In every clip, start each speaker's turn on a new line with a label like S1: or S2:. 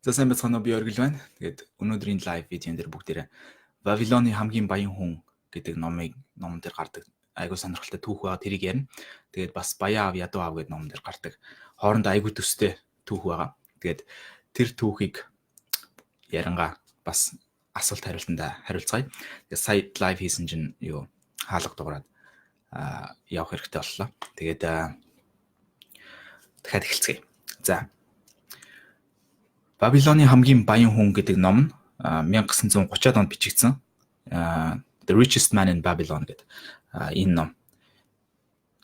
S1: За, сайн байцгаана уу, би Оргил байна. Тэгээд өнөөдрийн live видеон дээр бүгдээрээ Вавилоны хамгийн баян хүн гэдэг номон дээр гардаг айгуу сонирхолтой түүх байгаа, тэрийг ярина. Тэгээд бас Баян аав, ядуу аав гэдэг номон дээр гардаг хоорондоо айгуу төстэй түүх байгаа. Тэгээд тэр түүхийг ярангаа бас асуулт хариултандаа хариулцгаая. Тэгээд сая live хийсэн чинь юу хаалга дуурайд явах хэрэгтэй боллоо. Тэгээд дахиад эхэлцгээе. За, Бабилоны хамгийн баян хүн гэдэг ном нь 1930-ад онд бичигдсэн. The Richest Man in Babylon гэдэг энэ ном.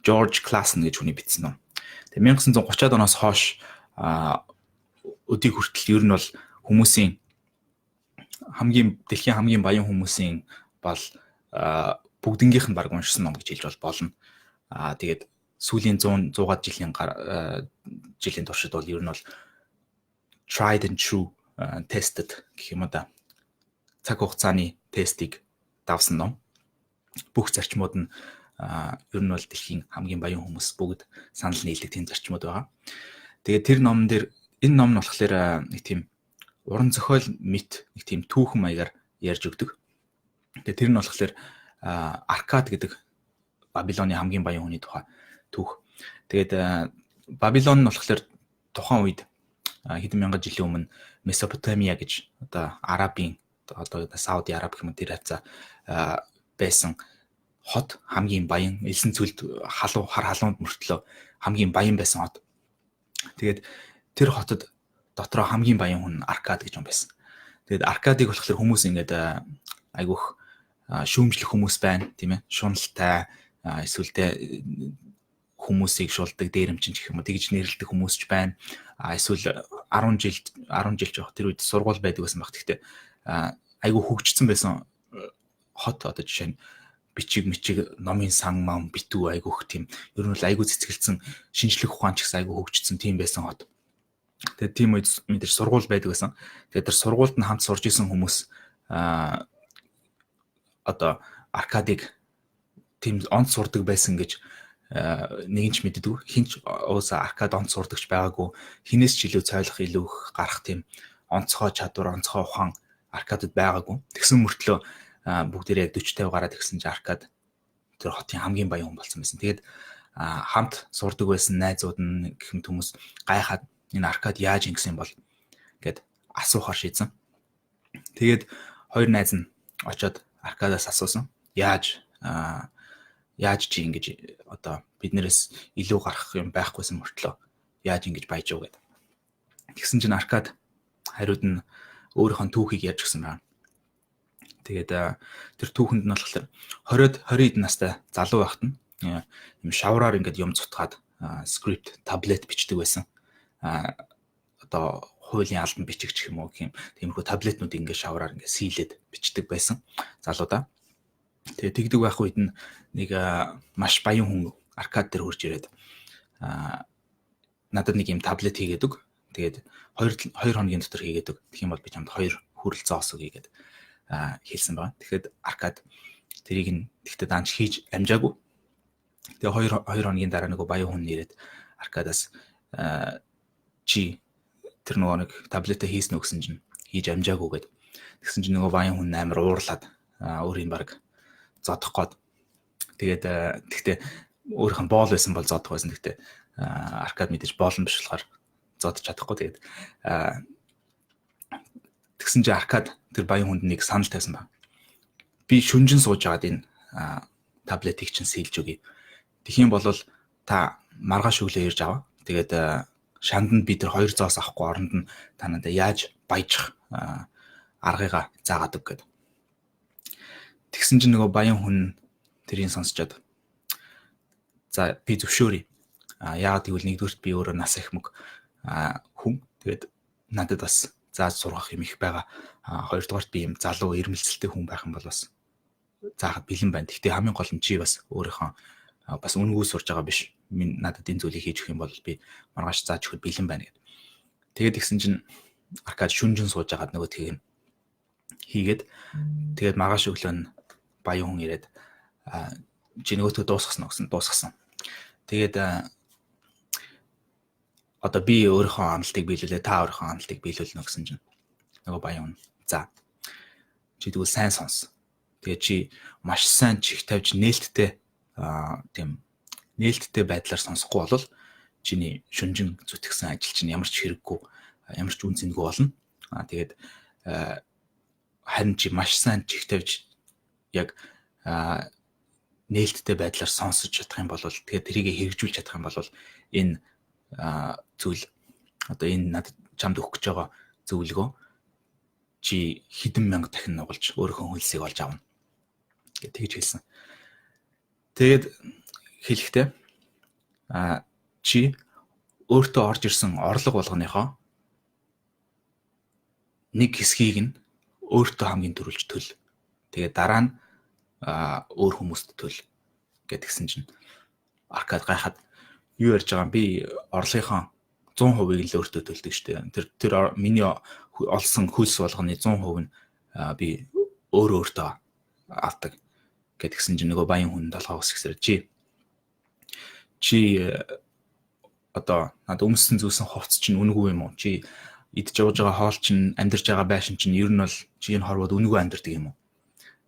S1: George Clason гэж хүний бичсэн ном. Тэгээ 1930-ад оноос хойш өдийг хүртэл ер нь бол хүмүүсийн хамгийн дэлхийн хамгийн баян хүмүүсийн бол бүгднгийнх нь баг уншсан ном гэж хэлж бол болно. Тэгээд сүүлийн 100 100-аад жилийн туршид бол ер нь бол tried and true, tested гэх юм уу да. Цаг хугацааны тестийг давсан ном. Бүх зарчмууд нь ер нь бол дэлхийн хамгийн баян хүмүүс бүгд санал нийлдэг тийм зарчмууд байгаа. Тэгээд тэр номон дээр, энэ ном нь болохоор нэг тийм уран зохиол мэт нэг тийм түүхэн маягаар ярьж өгдөг. Тэгээд тэр нь болохоор Аркад гэдэг Бабилоны хамгийн баян хүний тухай түүх. Тэгээд Бабилон нь болохоор тухайн үед хэдэн мянган жилийн өмнө Месопотамиа гэж одоо Арабын, одоо Сауди Араб гэх юм, тэр хавцаа байсан хот, хамгийн баян, элсэн цөлд халуун хар халуунд мөртлөө хамгийн баян байсан хот. Тэгээд тэр хотод дотроо хамгийн баян хүн Аркад гэж хүн байсан. Тэгээд Аркадыг болохоор хүмүүс ингээд айгүйх шүүмжлэх хүмүүс байна, тийм ээ. Шуналтай, эсвэл те хүмүүсийг шулдаг дээрэмчин гэх юм уу, тэгж нэрлэдэг хүмүүс ч байна. А эсвэл 10 жил, 10 жил жоох, тэр үед сургууль байдаг байсан баг. Гэхдээ айгүй хөгжсөн байсан хот, одоо жишээ нь бичиг мичиг, номын сан мам битүү айгүйх тийм, ер нь бол айгүй цэцгэлсэн, шинжлэх ухаан ч гэсэн айгүй хөгжсөн тийм байсан хот. Тэгээд тийм үед мэдээж сургууль байдаг байсан. Тэгээд тэр сургуульд нь хамт сурж исэн хүмүүс одоо Аркадыг тийм онц сурдаг байсан гэж нэгэн ч мэддэг. Хэн ч уусаа Аркад онц сурдагч байгаагүй. Хинээс ч илүү цойлох, илүү их гарах тийм онцгой чадвар, онцгой ухаан Аркадад байгаагүй. Тэгсэн мөртлөө бүгдээрээ 40 50 гараад тэгсэн чинь Аркад тэр хотын хамгийн баян хүн болсон байсан. Тэгээд хамт сурдаг байсан найзууд нь гэх мэт хүмүүс гайхаад энэ Аркад яаж ингэсэн бол гэд асуухаар шийдсэн. Тэгээд хоёр найз нь очоод Аркадаас асуусан. Яаж чи ингэж одоо биднээс илүү гарах юм байхгүйсэн мөртлөө яаж ингэж баяж уу гэд. Тэгсэн чинь Аркад хариуд нь өөрийнх нь түүхийг ярьж өгсөн байна. Тэгээд тэр түүхэнд нь болохоор 20-од 20 хэдэн настай залуу байхад нь юм шавраар ингээд юм цутгаад script, таблет бичдэг байсан. Одоо хуулийн албан бичигч гэх юм уу гэх юм, тиймэрхүү таблетнууд ингээд шавраар ингээд сийлээд бичдэг байсан залуудаа. Тэгээ тэгдэг байх үед нь нэг маш баян хүн Аркад дээр хурж ирээд надад нэг юм таблет хийгээд өг. Тэгээд 2 2 хоногийн дотор хийгээд өг. Тэгэх юм бол би чамд хоёр хүрэл зоос өгье гэд хэлсэн байгаа. Тэгэхээр Аркад тэрийг нь тэгтээ даанч хийж амжаагүй. Тэгээ 2 2 хоногийн дараа нөгөө баян хүн ирээд Аркадаас чи тэр нөгөө нэг таблетаа хийсэн үү гэсэн чинь хийж амжаагүй гэд. Тэгсэн чинь нөгөө баян хүн амар уурлаад өөрийн баг зодох гээд. Тэгээд тэгтээ өөрийнх нь боол байсан бол зодох байсан. Тэгтээ Аркад мэдээж боолн биш болохоор зодож чадахгүй. Тэгээд тэгсэн чинь Аркад тэр баян хүнд нэг санал тавьсан байна. Би шүнжин сууж байгаад энэ таблетыг чинь сийлж өгье. Тэгэх юм бол та маргааш өглөө ирж аваа. Тэгээд шанданд би тэр хоёр зоос авахгүй оронд нь та надад яаж баяжих аргыгаа заагаад өг гэд. Тэгсэн чинь нөгөө баян хүн тэрийг сонсчоод за, би зөвшөөрье. А яагаад гэвэл нэгдүгээрт би өөрөө нас ахмаг хүн. Тэгээд надад бас зааж сургах юм их байгаа. А хоёрдугаарт би юм залуу ирмэлцэлтэй хүн байх юм бол бас заахад бэлэн байна. Гэхдээ хамгийн гол нь чи бас өөрийнхөө бас үнэгүй сурж байгаа биш. Минь надад энэ зүйлийг хийж өгөх юм бол би маргааш зааж өгөхөд бэлэн байна гэд. Тэгээд тэгсэн чинь Аркад шүнжин сууж байгаад нөгөө тийг нь хийгээд, тэгээд маргааш өглөө нь баян хүн ирээд чи нөгөөтгөө дуусгасан уу гэсэн, дуусгасан. Тэгээд Одоо би өөрийнхөө амлалтыг биелүүлээ, та өөрийнхөө амлалтыг биелүүлнэ гэсэн чинь нөгөө баян хүн за чи тэгвэл сайн сонс. Тэгээ чи маш сайн чих тавьж нээлттэй тийм нээлттэй байдлаар сонсохгүй бол чиний шүнжин зүтгэсэн ажил чинь ямар ч хэрэггүй, ямар ч үн цэнгүй болно. Тэгээд харин чи маш сайн чих тавьж яг нээлттэй байдлаар сонсож чадах юм бол, тэгээд тэрийг хэрэгжүүлж чадах юм бол энэ зүйл, одоо энэ надад чамд өгөх гэж байгаа зөвлөгөө чи хэдэн мянга дахин нугалж өөрийнхөө хөлсийг олж авна гэж тэгж хэлсэн. Тэгээд хэлэхдээ чи өөртөө орж ирсэн орлого болгоныхоо нэг хэсгийг нь өөртөө хамгийн түрүүлж төл. Тэгээд дараа нь өөр хүмүүст төл гэдгсэн чинь Аркад гайхаад, юу ярьж байгаа юм, би орлогынхоо 100%-ийг л өөртөө төлдөг штэ. Тэр миний олсон хөлс болгоны 100% нь би өөрөө өөртөө авдаг гэдгсэн чинь нөгөө баян хүн толгоогоос ихсэр чи чи одоо надад өмссөн зүүсэн хувцас чинь үнэгүй юм уу? Чи идэж явж байгаа хоол чинь, амьдарч байгаа байшин чинь ер нь бол чи энэ хорвоод үнэгүй амьдардаг юм уу?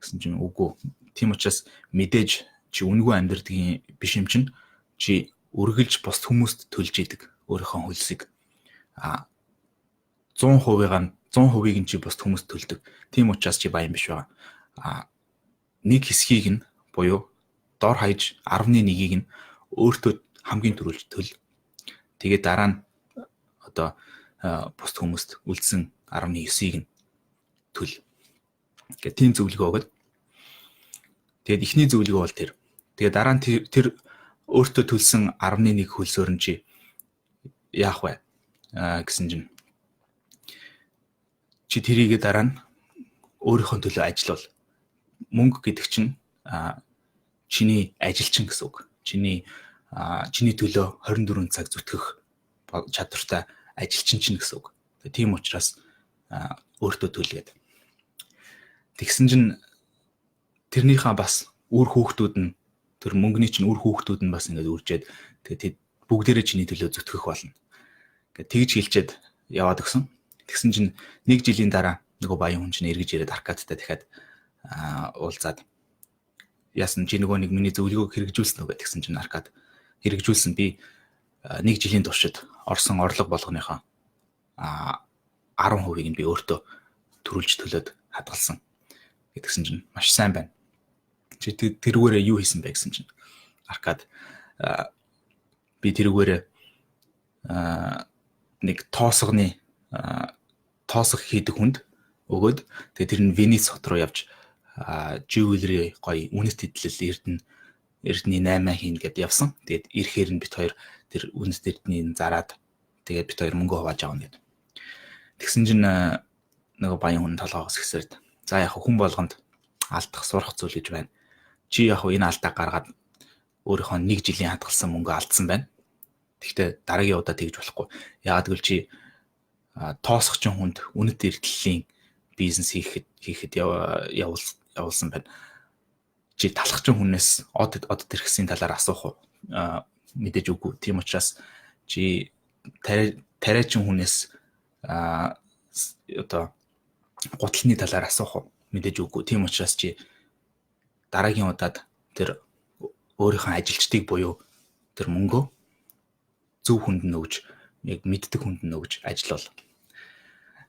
S1: Гэсэн чинь үгүй. Тийм учраас мэдээж чи үнэгүй амьдардгийн биш юм чинь чи үргэлж бус хүмүүст төлж идэг өөрийнхөө хөлсийг 100%-ийг нь 100%-ийг нь чи бус хүмүүст төлдөг. Тийм учраас чи баян биш байгаа. Нэг хэсгийг нь буюу дор хаяж 10.1-ийг нь өөртөө хамгийн түрүүлж төл. Тэгээд дараа нь одоо бусд хүмүүст үлдсэн 10.9-ийг нь төл. Гэх тийм зөвлөгөө өгöd. Тэгээд эхний зөвлөгөө бол тэр. Тэгээд дараа нь тэр өөртөө төлсөн 10.1 хөлсөөр нь чи яах вэ гэсэн чинь чи тэрийгэ дараа нь өөрийнхөө төлөө ажиллавал мөнгө гэдэг чинь чиний ажилчин гэсэн үг. Чиний төлөө 24 цаг зүтгэх чадвартай ажилчин чинь гэсэн үг. Тийм учраас өөртөө төлгээд. Тэгсэн чинь тэрнийхээ бас үр хүүхдүүд нь, тэр мөнгөний чинь үр хүүхдүүд нь бас ингээд үржээд, тэгээд бүгдээрээ чиний төлөө зүтгэх болно. Ингээд тэгж хэлчихэд яваад өгсөн. Тэгсэн чинь нэг жилийн дараа нөгөө баян хүн чинь эргэж ирээд Аркадтай дахиад уулзаад, яасан чи нөгөө нэг миний зөвлөгөөг хэрэгжүүлсэн үү гэсэн чинь Аркад хэрэгжүүлсэн, би нэг жилийн туршид орсон орлого болгоныхоо 10%-ийг нь би өөртөө төрүүлж төлөөд хадгалсан гэдгсэн чинь маш сайн байна. Чи тэрүүгээрээ юу хийсэн бэ гэсэн чинь Аркад би тэрүүгээрээ нэг тоосгоны тоосго хийдэг хүнд өгөөд, тэгээ тэр нь Венец хот руу явж jewelry гоё үнэт эдлэл эрдний 8 хийн гэд явсан. Тэгээд ирэхээр нь бид хоёр тэр үнэт эрднийг зараад, тэгээд бид хоёр мөнгө хувааж авна гэд. Тэгсэн чинь нөгөө баян хүн толгоогоос ихсэрд за яг хүн болгонд алдах, сурах зүйл гэж байна. Чи яг энэ алдааг гаргаад өөрийнхөө нэг жилийн хадгалсан мөнгө алдсан байна. Гэхдээ дараагийн удаа тэгж болохгүй. Яагаад гэвэл чи тоосгочин хүнд үнэт эрдлэлийн бизнес хийхэд явуулсан байна. Чи талхчин хүнээс од од тэрхсийн талаар асуух уу? Мэдээж үгүй. Тийм учраас чи тариачин хүнээс одоо гутлны талаар асуух уу? Мэдээж үгүй. Тийм учраас чи дараагийн удаад тэр өөрийнхөө ажилчдыг буюу тэр мөнгөө зөв хүнд нь өгж, яг мэддэг хүнд нь өгж ажиллавал.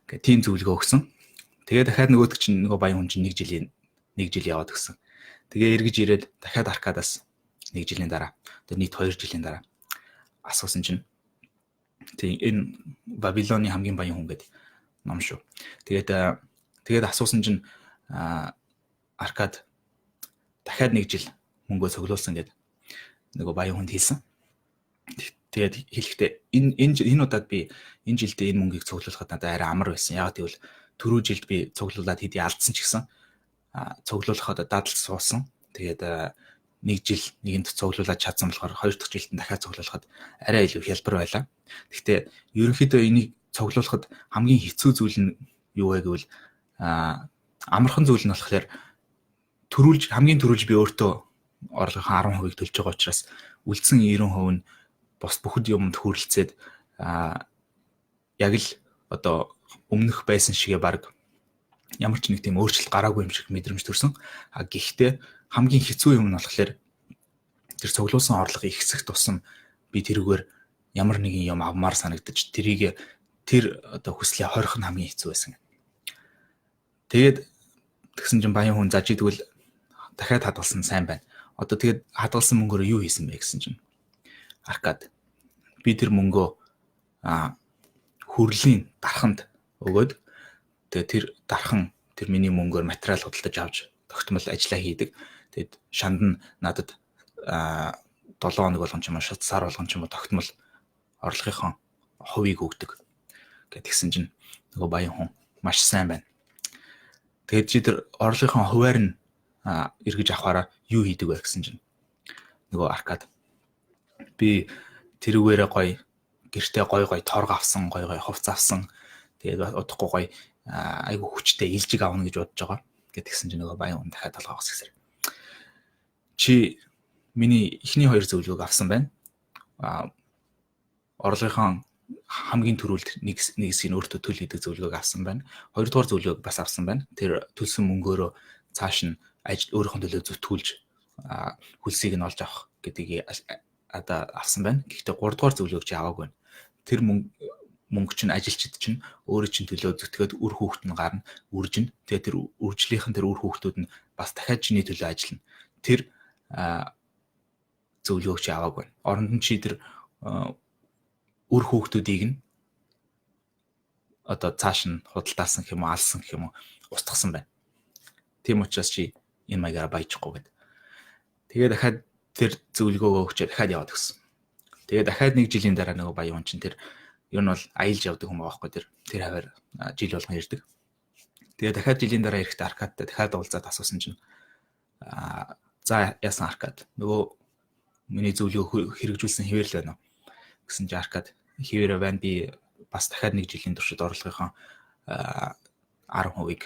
S1: Гэ тийм зөвлөгөө өгсөн. Тэгээ дахиад нөгөөдөг чинь нөгөө баян хүн чинь нэг жил яваад өгсөн. Тэгээ эргэж ирээд дахиад Аркадаас нэг жилийн дараа, одоо нийт 2 жилийн дараа асуусан чинь тийм энэ Вавилоны хамгийн баян хүн гэдэг ном шүү. Тэгээд асуусан чинь Аркад дахиад нэг жил мөнгөө цуглуулсан гэд нөгөө баян хүнд хэлсэн. Тэгээд хэлэхдээ энэ энэ энэ удаад би энэ жилдээ энэ мөнгийг цуглуулахад надад арай амар байсан. Яг гэвэл түрүү жилд би цуглуулад хэдий алдсан ч гэсэн цуглуулахад дадал суусан. Тэгээд нэг жил нэгэнд цуглуулад чадсан болохоор хоёр дахь жилд нь дахиад цуглуулахад арай илүү хялбар байлаа. Гэхдээ ерөнхийдөө энийг цуглуулахад хамгийн хэцүү зүйл нь юу вэ гэвэл амархан зүйл нь болохоор төрүүлж хамгийн түрүүлж би өөртөө орлогын 10%-ийг төлж байгаа учраас үлдсэн 90% нь бус бүхэд юмд хөөрөлцөөд Яг л одоо өмнөх байсан шигээ баг ямар ч нэг тийм өөрчлөлт гараагүй юм шиг мэдрэмж төрсөн. А гэхдээ хамгийн хэцүү юм нь болохоор тэр цуглуулсан орлого ихсэх тусам би тэрүүгээр ямар нэгэн юм авмаар санагдаж, тэрийг тэр одоо хүслээ хорих нь хамгийн хэцүү байсан. Тэгээд тэгсэн чинь баян хүн, за, чи тэгвэл дахиад хадгалсан сайн байна. Одоо тэгээд хадгалсан мөнгөөрөө юу хийсэн бэ гэсэн чинь Аркад би тэр мөнгөө хүрлийн дарханд өгөөд, тэгээд тэр дархан тэр миний мөнгөөр материал худалдаж авч тогтмол ажиллаа хийдэг. Тэгээд шанд нь надад 7 хоног болгон ч юм уу, сар болгон ч юм уу тогтмол орлогынхон хувийг өгдөг гэт тэгсэн чинь нөгөө баян хүн маш сайн байна. Тэгээд чи тэр орлогынхон хувиар нь эргэж авахаараа юу хийдэг вэ гэсэн чинь нөгөө Аркад би тэрүүгээрээ гоё гэртээ гоё гоё торг авсан, гоё гоё хувцас авсан. Тэгээд удахгүй гоё айгу хүчтэй илжиг авна гэж бодож байгаа гэт тэгсэн чинь нөгөө баян хүн дахиад толгоо гисгсэр. Чи миний эхний хоёр зөвлөгөөг авсан байна. Орлогынхон хамгийн түрүүлд нэг нэг хэсгийг өөртөө төл гэдэг зөвлөгөөг авсан байна. Хоёрдугаар зөвлөгөөг бас авсан байна. Тэр төлсөн мөнгөөрөө цааш нь ажил өөрийнхөө төлөө зүтгүүлж хөлсийг нь олж авах гэдгийг одоо авсан байна. Гэхдээ гуравдугаар зөвлөгөөг чи аваагүй байна. Тэр мөнгө чинь ажилчид чинь өөрөө чинь төлөө зүтгээд үр хүүхэд нь гарна, үржинэ. Тэгээ тэр үржлийнхэн тэр үр хүүхдүүд нь бас дахиад чиний төлөө ажиллана. Тэр зөвлөгөөг чи аваагүй байна. Оронд нь чи тэр үр хүүхдүүдийг нь одоо цааш нь худалдаасан гэх юм уу, алсан гэх юм уу, устгасан байна. Тийм учраас чи энэ маягаараа баяжихгүй гэд. Тэгээ дахиад тэр зөвлөгөөгөө өгчээ дахиад яваад гисэн. Тэгээ дахиад нэг жилийн дараа нөгөө баян хүн чинь тэр ер нь бол аялж явдаг хүн байгаа байхгүй, тэр хаваар жил болгон ирдэг. Тэгээ дахиад жилийн дараа ирэхдээ Аркадтай дахиад уулзаад асуусан чинь за, яасан, Аркад, нөгөө миний зөвлөгөө хэрэгжүүлсэн хэвээр л байна уу гэсэн чинь Аркад хэвээрээ байна, би бас дахиад нэг жилийн туршид орлогынхоо 10%-ыг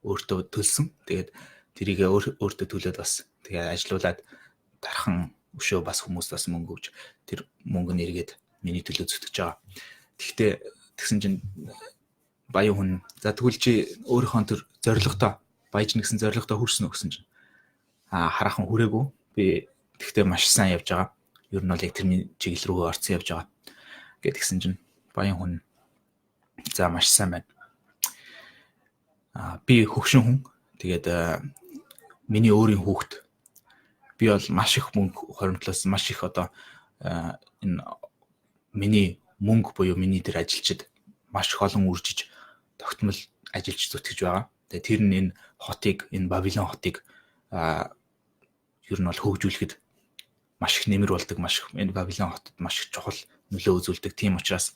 S1: өөртөө төлсөн. Тэгээд тэрийг өөртөө төлөөд бас тэгээ ажилуулад дархан өшөө бас хүмүүст бас мөнгө өгч, тэр мөнгө нь эргээд миний төлөө зүтгэж байгаа. Тэгтээ тэгсэн чинь баян хүн за, тэгвэл чи өөрийнхөө тэр зорилготой баяж нэгсэн зорилготой хүрсэн үү гэсэн чинь хараахан хүрээгүй. Би тэгтээ маш сайн явж байгаа. Ер нь бол яг тэр чиглэл рүүгээ орцсон явж байгаа гэдгсэн чинь баян хүн за, маш сайн байна. Би хөгшин хүн. Тэгээд миний өөрийн хүүхэд би бол маш их мөнгө хоримтлуулсан, маш их одоо энэ миний мөнгө буюу миний тэр ажилчид маш их олон үржиж тогтмол ажиллаж зүтгэж байгаа. Тэгээ тэр нь энэ хотыг, энэ Бабилон хотыг ер нь бол хөгжүүлэхэд маш их нэмэр болдог, маш их энэ Бабилон хотод маш их чухал нөлөө үзүүлдэг. Тийм учраас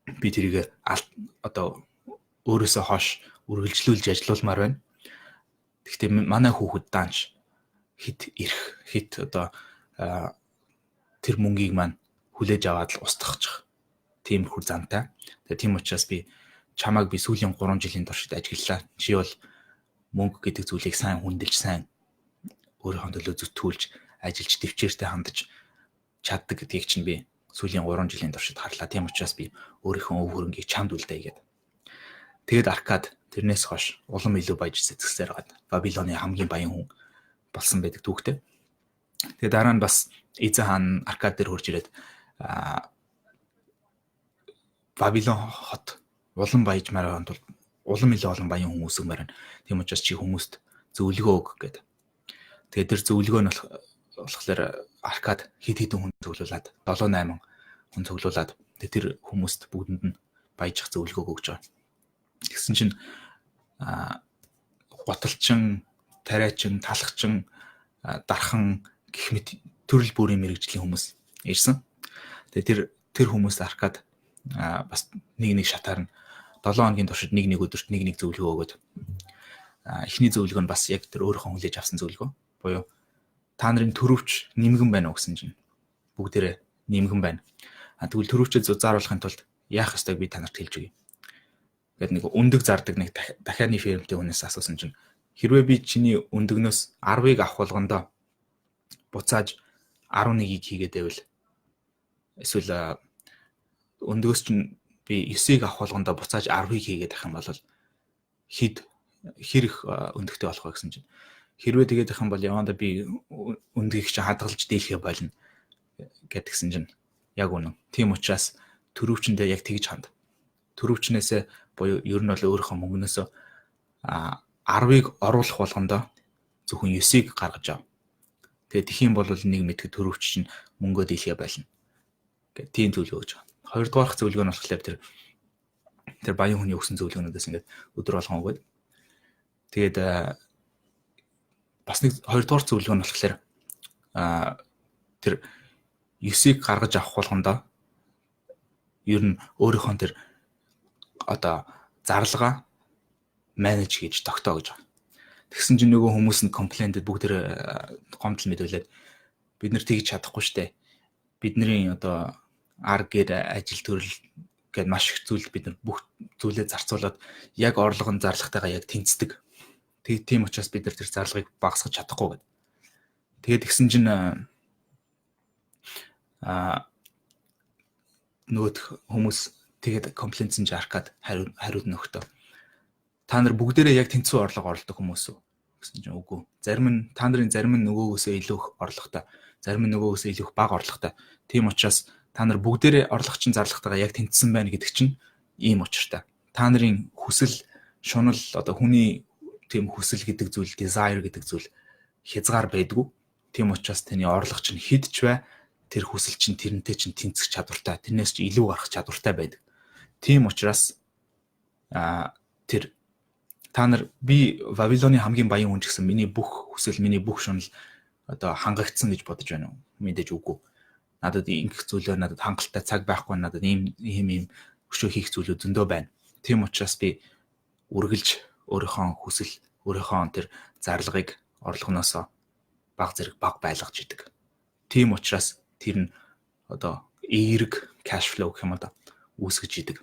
S1: би тэрийг одоо өөрөөсөө хойш үргэлжлүүлж ажиллуулмаар байна. Гэхдээ манай хүүхэд даанч хит ирэх хит одоо тэр мөнгийг маань хүлээж аваад л устгахчих тиймэрхүү зантай. Тэгээ тийм учраас би чамайг би сүүлийн 3 жилийн туршид ажиглалаа. Чи бол мөнгө гэдэг зүйлийг сайн хүндэлж, сайн өөрийнхөө төлөө зүтгүүлж ажиллаж, төвчээртэй хандаж чаддаг гэдгийг чинь би сүүлийн 3 жилийн туршид харлаа. Тийм учраас би өөрийнхөө өв хөрөнгийг чамд үлдээе гэд. Тэгээд Аркад тэрнээс хойш улам илүү баяж сэтгэлсээр байгаад Бабилоны хамгийн баян хүн болсон байдаг түүхтэй. Тэгээд дараа нь бас Эзэн хаан Аркад дээр хурж ирээд Бабилон хот улам баяжмаар байгаа тул улам илүү олон баян хүн үүсгэмээр байна. Тийм учраас чи хүмүүст зөвлөгөө өг гэд. Тэгээд тэр зөвлөгөө нь болохоор Аркад хэд хэдэн хүн цуглуулад, 7 8 хүн цуглуулад, тэр хүмүүст бүгдэнд нь баяжих зөвлөгөөг өгч байгаа. Тэгсэн чинь гуталчин, тариачин, талхчин, дархан гэх мэт төрөл бүрийн мэрэгжлийн хүмүүс ирсэн. Тэгээ тэр тэр хүмүүс Аркад бас нэг нэг шатаар нь 7 хоногийн туршид нэг нэг өдөрт нэг нэг зөвлөгөө өгөөд, эхний зөвлөгөө нь бас яг тэр өөрийнхөө хүлээж авсан зөвлөгөө буюу та нарын төрөвч нэмгэн байна уу гэсэн чинь бүгдээрээ нэмгэн байна. А тэгвэл төрөвчөө зааруулахын тулд яах ёстойг би та нарт хэлж өгье. Гэт нэг өндөг зардаг нэг дахианы фирмтэй хүнээс асуусан чинь хэрвээ би чиний өндөгнөөс 10-ыг авах болгондоо буцааж 11-ийг хийгээд байвал Эсвэл өндгөөс чинь би 9-ийг авах болгондоо буцааж 10-ыг хийгээд авах юм бол хэд хэр их өндөгтэй болох вэ гэсэн чинь хэрвээ тэгээд их юм бол явандаа би өндгийг чинь хадгалж дийлхээ болно гэдгсэн чинь яг үнэн. Тийм учраас төрөвчөндөө яг тэгж ханд. Төрөвчнөөсөө буюу ер нь бол өөрийнхөө мөнгнөөсөө 10-ыг оруулах болгондоо зөвхөн 9-ыг гаргаж ав. Тэгээд тэх юм бол нэг мэдхэд төрөвч чинь мөнгөө дийлхээ болно. Гэт тийм зөвлөгөө өгч байгаа. Хоёрдугаарх зөвлөгөө нь болохоор тэр баян хүний өгсөн зөвлөгөөнүүдээс ингээд өдөр болгон өгөөд. Тэгээд бас нэг хоёрдугаар зөвлөгөө нь болохоор тэр 9-ыг гаргаж авах болгондоо ер нь өөрийнхөө тэр одоо зарлага manage хийж тогтоо гэж байгаа. Тэгсэн чинь нөгөө хүмүүс нь complaint бүгд тэр гомдол мэдүүлээд бид нар тэгж чадахгүй штэ. Бидний одоо ар гэр ажил төрөл гээд маш их зүйл бид нар бүх зүйлээ зарцуулаад яг орлого нь зарлагтайгаа яг тэнцдэг. Тэг тийм учраас бид нар тэр зарлагыг багасгах чадахгүй гэдэг. Тэгээд тэгсэн чинь нөгөөх хүмүүс тэгээд complaint нь Аркад хариуд нөхдөө. Та нар бүгдээрээ яг тэнцвэн орлого орлодог хүмүүс үү гэсэн чинь үгүй. Зарим нь та нарын зарим нь нөгөөгөөсөө илүү их орлоготой, зарим нь нөгөөгөөсөө илүү их бага орлоготой. Тийм учраас та нар бүгдээрээ орлого чинь зарлагтайгаа яг тэнцсэн байна гэдэг чинь ийм учиртай. Та нарын хүсэл, шунал, одоо хүний тийм хүсэл гэдэг зүйл, desire гэдэг зүйл хязгаар байдгүй. Тийм учраас таны орлого чинь хэд ч бай, тэр хүсэл чинь тэрнтэй чинь тэнцэх чадвартай, тэрнээс ч илүү гарах чадвартай байдаг. Тийм учраас тэр та нар би Вавилоны хамгийн баян хүн ч гэсэн миний бүх хүсэл, миний бүх шунал одоо хангагдсан гэж бодож байна уу? Мэдээж үгүй. Надад ингэх зүйлээр надад хангалттай цаг байхгүй, надад ийм ийм ийм өшөө хийх зүйлүүд зөндөө байна. Тийм учраас би үргэлж өөрийнхөө хүсэл, өөрийнхөө тэр зарлагыг орлогоноосоо баг зэрэг баг байлгаж идэг. Тийм учраас тэр нь одоо эерэг cash flow гэх юм уу да үүсгэж идэг.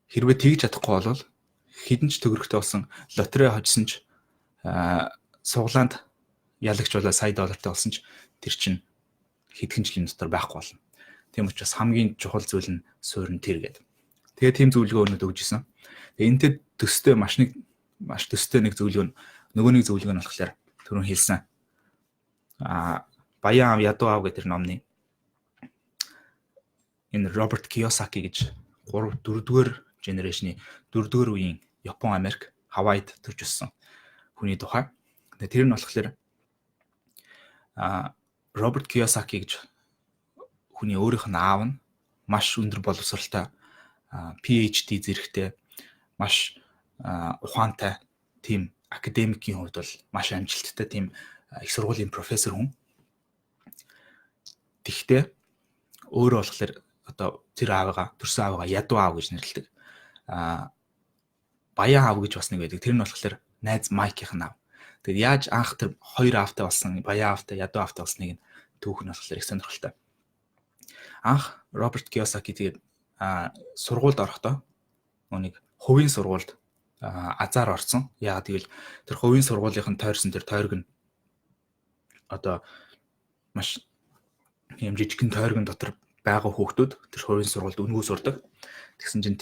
S1: Хэрвээ тэгж чадахгүй бол хэдэн ч төгрөгтэй болсон, лотерей хожсон ч, сугалаанд ялагч болоо сая доллартай болсон ч тэр чинь хэдхэн жилийн дотор байхгүй болно. Тийм учраас хамгийн чухал зүйл нь суурь нь тэр гэдэг. Тэгээ тийм зөвлөгөө өнөд өгч исэн. Тэгээ энэтэй төстэй маш төстэй нэг зөвлөгөө, нөгөө нэг зөвлөгөө нь болохоор түрүүн хэлсэн. Баян аав ядуу аав гэдэг тэр номны энэ Роберт Кiyosaki гэж 3 4-р generation-ы 4-р үеийн Япон Америк Хавайд төрж өссөн хүний тухай. Тэгээ тэр нь болохоор Роберт Кiyosaki гэж хүний өөрийнх нь аав нь маш өндөр боловсралтай, PhD зэрэгтэй, маш ухаантай, тийм академикийн хувьд бол маш амжилттай тийм их сургуулийн профессор хүн. Тэгвэл өөрөө болохоор одоо тэр аавыгаа, төрсөн аавыгаа ядуу аав гэж нэрлэдэг. Баян аав гэж бас нэг байдаг. Тэр нь болохоор найз Майкийн аав. Тэгээд яаж анх тэр хоёр аавтай болсон, баян аавтай, ядуу аавтай болсныг нь түүх нь болохоор их сонирхолтой. Анх Роберт Кiyosaki тэгээд сургуульд орохдоо нэг хувийн сургуульд азар орсон. Яагаад гэвэл тэр хувийн сургуулийнх нь тойрсон тэр тойрог нь одоо маш юм жижигхэн тойрогн дотор байгаа хүүхдүүд тэр хувийн сургуульд үнэгүй сурдаг. Тэгсэн чинь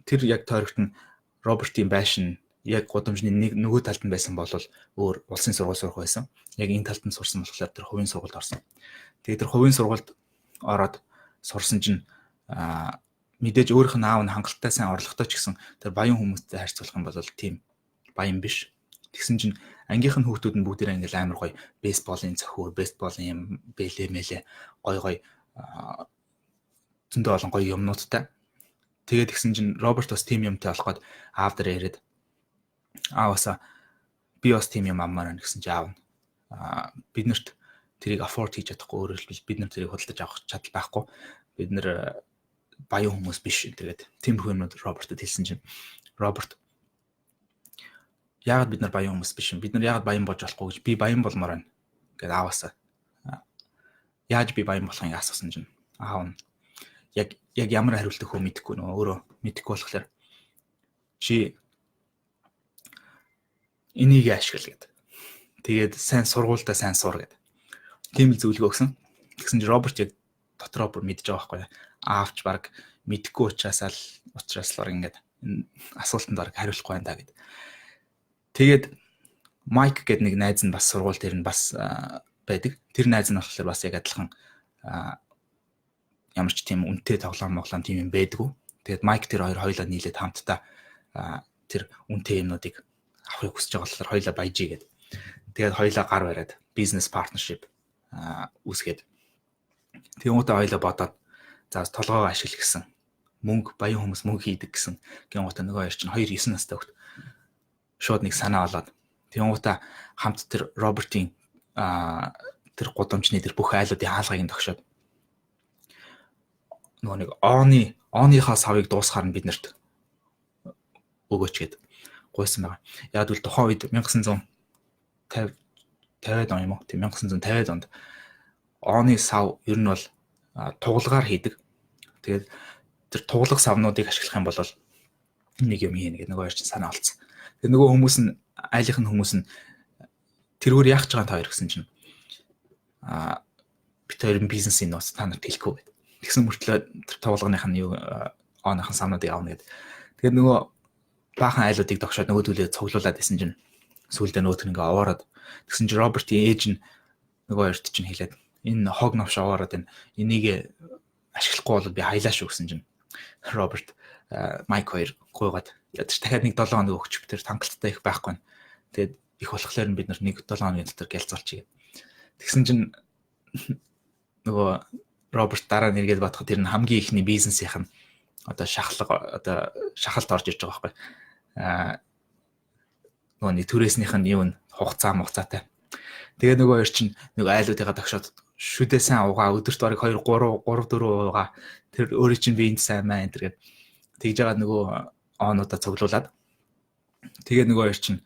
S1: тэр яг тойрогт нь Робертийн байшин яг гудамжны нэг нөгөө талд нь байсан бол өөр улсын сургууль сурах байсан. Яг энэ талд нь сурсан болохоор тэр хувийн сургуульд орсон. Тэгээд тэр хувийн сургуульд ороод сурсан чинь мэдээж өөрийнх нь аав нь хангалттай сайн орлоготой ч гэсэн тэр баян хүмүүстэй харьцуулах юм бол тийм баян биш. Тэгсэн чинь ангийнх нь хүүхдүүд нь бүгдээрээ ингээл амар гоё бейсболын цохиур, бейсболын юм бэлээ мэлээ, гоё гоё зөндөө олон гоё юмнуудтай. Тэгээд тэгсэн чинь Роберт бас тийм юмтай болох гээд аав дээр яриад, ааваасаа би бас тийм юм авмаар байна гэсэн чинь аав нь бид нарт тэрийг afford хийж чадахгүй, өөрөөр хэлбэл бид нар тэрийг худалдаж авах чадал байхгүй. Бид нар баян хүмүүс биш. Тэгээд тиймэрхүү юмнууд Робертод хэлсэн чинь Роберт яагаад бид нар баян хүмүүс биш юм? Бид нар яагаад баян болж болохгүй гэж, би баян болмоор байна гэдээ ааваасаа яаж би баян болохыг асуусан чинь аав нь яг ямар хариулт өгөхөө мэдэхгүй, нөгөө өөрөө мэдэхгүй болохоор чи энийг ашигла гэд. Тэгээд сайн сургуультай сайн сур гэд. Тийм л зөвлөгөө өгсөн. Тэгсэн чинь Роберт яг дотроо бүр мэдж байгаа байхгүй. Аавч баг мэдхгүй учраас л баг ингээд асуултанд баг хариулахгүй байна да гэд. Тэгээд Майк гэдэг нэг найз нь бас сургууль дээр нь бас байдаг. Тэр найз нь болохоор бас яг адилхан ямар ч тийм үнэтэй тоглоом моглоом тийм юм байдгүй. Тэгээд Майк тэр хоёр хоёулаа нийлээд хамтдаа тэр үнэтэй юмнуудыг авахыг хүсэж байгаа болохоор хоёулаа баяжий гэд. Тэгээд хоёулаа гар бариад бизнес partnership үүсгээд тэгэнгүүтээ хоёулаа бодоод за толгоогоо ашиглах гэсэн, мөнгө, баян хүмүүс мөнгө хийдэг гэсэн. Гингуутаа нөгөө хоёр чинь 2 9 настай хөлт шууд нэг санаа олоод тэгэнгүүтээ хамт тэр Робертийн тэр гудамжны тэр бүх айлуудын хаалгыг нь тогшоод нөгөө нэг ооныхаа савыг дуусгаар нь бид нарт өгөөч гэд гуйсан байгаа. Яг бол тухайн үед 1950 50-ад он юм уу? Тийм, 1950-ад онд ооны сав ер нь бол тугалгаар хийдэг. Тэгээд тэр туглах савнуудыг ашиглах юм бол нэг юм хийнэ гэдэг нөгөө хоёр чинь санаа олцсон. Тэгээд нөгөө хүмүүс нь, айлынх нь хүмүүс нь тэрүүр яах гэж байгаа та хоёр гэсэн чинь бид хоёрын бизнесийн нууц та нарт хэлэхгүй гэдэг. Тэгсэн мөртлөө тэр туулганых нь юу ооныхон савнуудыг авна гэдэг. Тэгээд нөгөө баахан айлуудыг догшоод нөгөөдөлөө цуглуулад исэн чинь сүүлдээ нөгөөх нь ингээ овоороод тэгсэн чинь Робертийн ээж нь нөгөө хоёрт чинь хэлээд энэ хог новш овоороод энэ энийг ашиглахгүй бол би хаялаа шүү гэсэн чинь Роберт, Майк хоёр гуйгаад ядч дахиад нэг 7 хоног өгч, тэр хангалттай их байхгүй. Тэгээд их болохоор нь бид нар нэг 7 хоногийн дотор гялцуулчих. Тэгсэн чинь нөгөө Роберт дараа нь эргээд бодоход тэр нь хамгийн ихний бизнесийнх нь одоо шахлага, одоо шахалт орж ирж байгаа байхгүй. Нөгөө нэг түрээснийх нь юу н хугацаа мугацаатай. Тэгээ нөгөө хоёр чинь нэг айлуудыгаа тогшоод шүдээ сайн угаа, өдөрт бараг 2 3 3 4 угаа, тэр өөрөө чинь би энд сайн маа энэ тэр гэд тэгж байгаа нөгөө оонуудаа цуглуулад тэгээ нөгөө хоёр чинь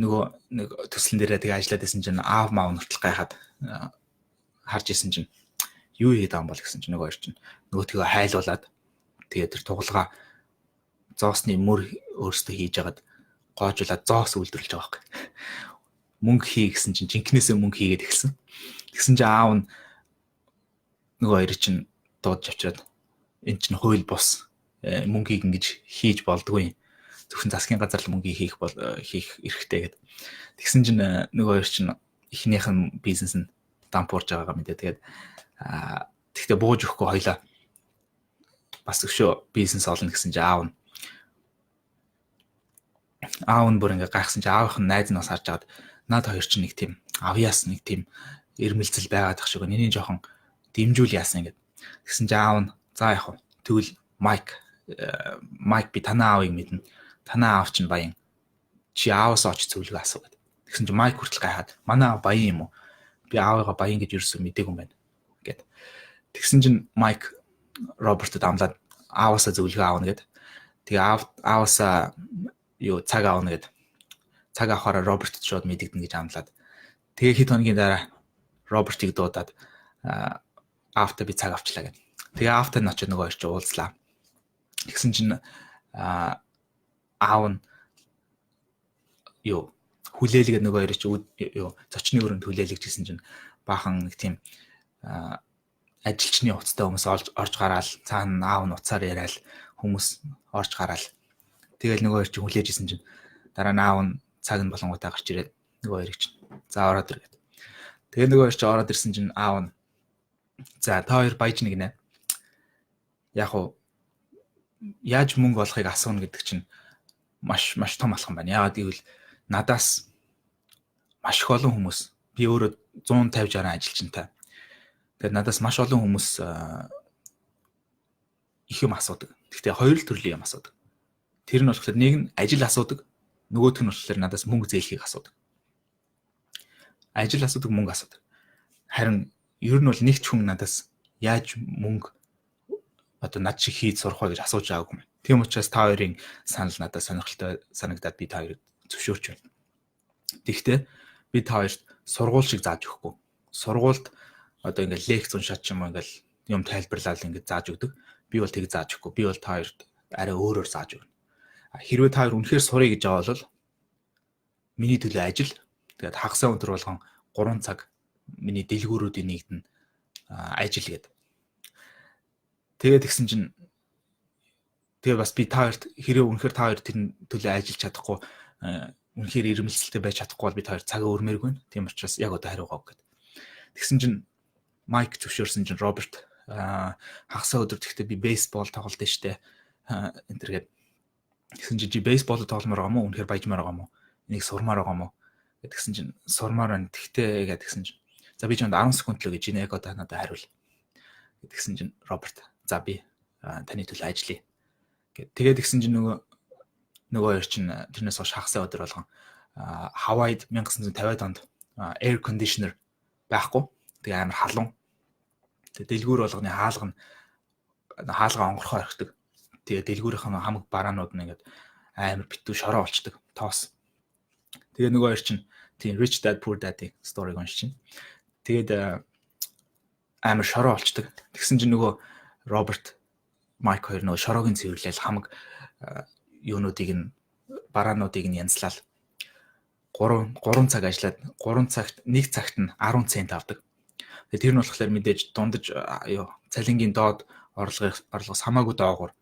S1: нөгөө нэг төслөн дээрээ тэгээ ажиллаад исэн чинь аав маав нүртэл гайхаад харж исэн чинь юу хийгээд байгаа юм бол гэсэн чинь нөгөө хоёр чинь нөгөөтгөө хайлуулад тэгээ тэр тугалгаа зоосны мөр өөрсдөө хийж агаад гоожуулаад зоос үйлдвэрлэж байгаа байхгүй. Мөнгө хий гэсэн чинь жинкнээсээ мөнгө хийгээд эхэлсэн. Тэгсэн чинь аав нь нөгөө хоёр чинь дуудаж авчираад эн чинь хууль бус, мөнгийг ингэж хийж болдгүй. Зөвхөн засгийн газар л мөнгийг хийх бол хийх эрхтэй гэд. Тэгсэн чинь нөгөө хоёр чинь эхнийх нь бизнес нь дампуурж байгаагаа мэдээ. Тэгээд тэгтээ бууж өгөхгүй хоёлаа бас өшөө бизнес олно гэсэн чинь аав нь бүр ингээ гайхсан чинь аавынх нь найз нь бас харж агаад над хоёр чинь нэг тийм авьяас, нэг тийм ирмэлзэл байгаад тах шиг, энийг жоохон дэмжүүл яасан ингээд. Тэгсэн чинь аав нь за яг тэгвэл Майк, Майк, би танаа аавыг мэднэ. Танаа аав чинь баян. Чи ааваас очиж зөвлөгөө асуу гэд. Тэгсэн чинь Майк хүртэл гайхаад манай аав баян юм уу? Би аавыгаа баян гэж юусэн мдээгүй юм байна гэд. Тэгсэн чинь Майк Робертод амлаад ааваасаа зөвлөгөө аавна гэд. Тэгээ ааваасаа юу цаг аавна гэд. Цаг авахаараа Робертод шууд мэдэгдэнэ гэж амлаад. Тэгээ хэд хоногийн дараа Робертыг дуудаад аавтаа би цаг авчлаа гэд. Тэгээ аавтай нь очиод нөгөө хоёр чинь уулзлаа. Тэгсэн чинь аав нь юу хүлээлгээ нөгөө хоёр чинь юу зочны өрөөнд хүлээлгэж гисэн чинь баахан нэг тийм ажилчны хувцастай хүмүүс орж гараал, цаана аав нь уцаар яриад хүмүүс орж гараал. Тэгэл нөгөө хоёр чинь хүлээж исэн чинь дараа нь аав нь цаг нь болонгуудаа гарч ирээд нөгөө хоёрыг чинь за ороод ир гэд. Тэгээ нөгөө хоёр чинь ороод ирсэн чинь аав нь за та хоёр баяж нэг нэ. Яг уу яаж мөнгө олохыг асууна гэдэг чинь маш маш том алхам байна. Яагаад гэвэл надаас маш их олон хүмүүс, би өөрөө 150 60 ажилчинтай. Тэгээд надаас маш олон хүмүүс их юм асуудаг. Гэхдээ хоёр л төрлийн юм асуудаг. Тэр нь болохоор нэг нь ажил асуудаг, нөгөөх нь болохоор надаас мөнгө зээлхийг асуудаг. Ажил асуудаг, мөнгө асуудаг. Харин ер нь бол нэг ч хүн надаас яаж мөнгө одоо над шиг хийж сурах вэ гэж асууж байгаагүй юм. Тийм учраас та хоёрын санал надад сонирхолтой санагдаад би та хоёрыг зөвшөөрч байна. Тэгэхдээ би та хоёрт сургууль шиг зааж өгөхгүй. Сургуульд одоо ингээл лекц уншаад ч юм уу ингээл юм тайлбарлаад ингээд зааж өгдөг. Би бол тэг зааж өгөхгүй. Би бол та хоёрт арай өөрөөр зааж өгнө. Хэрвээ та хоёр үнэхээр сурыг гэж байгаа бол миний төлөө ажил. Тэгээд хагас өдөр болгон 3 цаг миний дэлгүүрүүдийн нэгд нь Ажил гээд. Тэгээд тэгсэн чинь тэгээ бас би та хоёрт хэрэг үнэхээр та хоёр тэр төлөө ажиллаж чадахгүй, үнэхээр ирмэлцэлтэй байж чадахгүй бол би та хоёр цагаа өрмээргүй байна. Тийм учраас яг одоо хариугаа өг гэд. Тэгсэн чинь Майк зөвшөөрсөн чинь Роберт хагас өдөр тэгтээ би бейсбол тоглолт штэ энэ төр гээд. Тэгсэн чинь чи бейсбол тогломоор байгаа мó, үнэхээр баяжмаар байгаа мó, энийг сурмаар байгаа мó гэтгсэн чинь сурмаар байна. Тэгтээ гэдгсэн чинь за би чамд 10 секунд л гэж, яг одоо надад хариул гэтгсэн чинь Роберт за би таны төлөө ажиллая гэд. Тэгээд тэгсэн чинь нөгөө хоёр чинь тэрнээс хойш хагас өдөр болгон Хавайд 1950-ад онд air conditioner байхгүй. Тэгээ амар халуун. Тэгээ дэлгүүр болгоны хаалга нь хаалгаа онгорхоо орхидог. Тэгээ дэлгүүрийнх нь хамаг бараанууд нь ингээд амар битүү шороо болчдөг. Тоос. Тэгээ нөгөө хоёр чинь тийм Rich Dad Poor Dad-ийн story-г уншиж чинь. Тэгээд амар шороо болчдөг. Тэгсэн чинь нөгөө Роберт, Майк хоёр нөгөө шороог нь цэвэрлээл, хамаг юунуудыг нь, бараануудыг нь янзлал 3 цаг ажиллаад 3 цагт 1 цагт нь 10 цент авдаг. Тэгээ тэр нь болохоор мэдээж дундаж юу цалингийн доод орлогоос хамаагүй доогуур.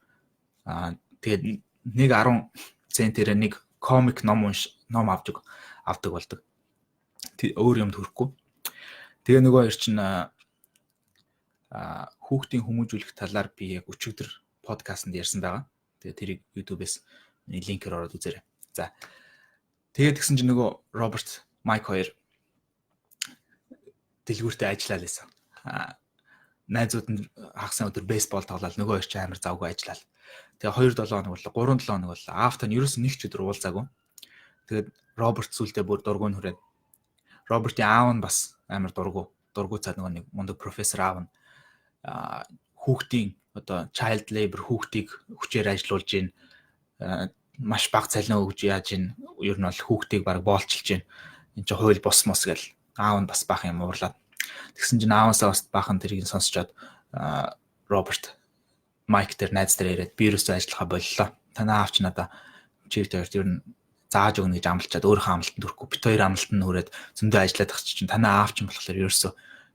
S1: Тэгээд нэг 10 центээр нэг комик ном унш ном авдаг авдаг болдог. Өөр юмд хүрэхгүй. Тэгээ нөгөө хоёр чинь хүүхдийн хүмүүжүүлэх талаар би яг өчигдөр подкастт ярьсан байгаа. Тэгээ тэрийг YouTube-ээс линкээр ороод үзээрэй. За. Тэгээд тэгсэн чинь нөгөө Роберт, Майк хоёр дэлгүүртээ ажиллаа л байсан. Найзууд нь хагас өдөр бейсбол тоглоод нөгөө хоёр чинь амар завгүй ажиллаа. Тэгээ 2 7 хоног боллоо, 3 7 хоног боллоо. Аавтай нь ерөөсөн нэг ч өдөр уулзаагүй. Тэгээд Роберт сүулдэ бүр дургүй нь хүрээд, Робертийн аав нь бас амар дургүй. Дургүй цаад нөгөө нэг мундаг профессор аав нь хүүхдийн одоо child labor, хүүхдийг хүчээр ажилуулж гин, маш бага цалин өгж яаж гин, ер нь бол хүүхдийг баг боолчилж гин, энэ чинь хууль бус мос гэл аав нь бас бахан юм уурлаад. Тэгсэн чинь ааваасаа бас бахан тэрийг сонсчоод Роберт Майк дээр, найз дээр яриад би ерөөсөө ажиллахаа боллоо. Танаа аав чи надаа чивт хоёрт ер нь зааж өгнө гэж амлчаад өөрийнхөө амлалтанд хүрэхгүй. Бит хоёр амлалтанд хүрээд зөндөө ажиллаад тах чинь танаа аав чинь болохоор ерөөсөө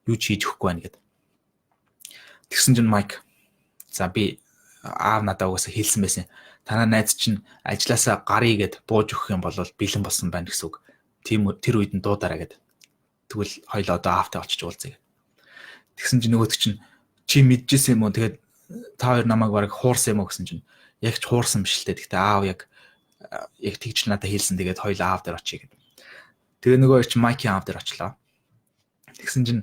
S1: юу ч хийж өгөхгүй байна гэд. Тэгсэн чинь Майк за би аав надаа угаасаа хэлсэн байсан. Танаа найз чинь ажилласаа гаръя гэд бууж өгөх юм бол бэлэн болсон байна гэсэн үг. Тийм тэр үед нь дуудараа гэд. Тэгвэл хоёул одоо аавтай очиж уулзъя гэд. Тэгсэн чинь нөгөөдөг чинь чи мэдчихсэн юм уу? Тэгээд та хоёр намайг бараг хуурсан юм уу гэсэн чинь яг ч хуурсан биш л дээ. Гэхдээ аав яг яг тэгж надад хэлсэн. Тэгээд хоёул аав дээр очие гэд. Тэгээ нөгөө хоёр чинь Майкийн аав дээр очлоо. Тэгсэн чинь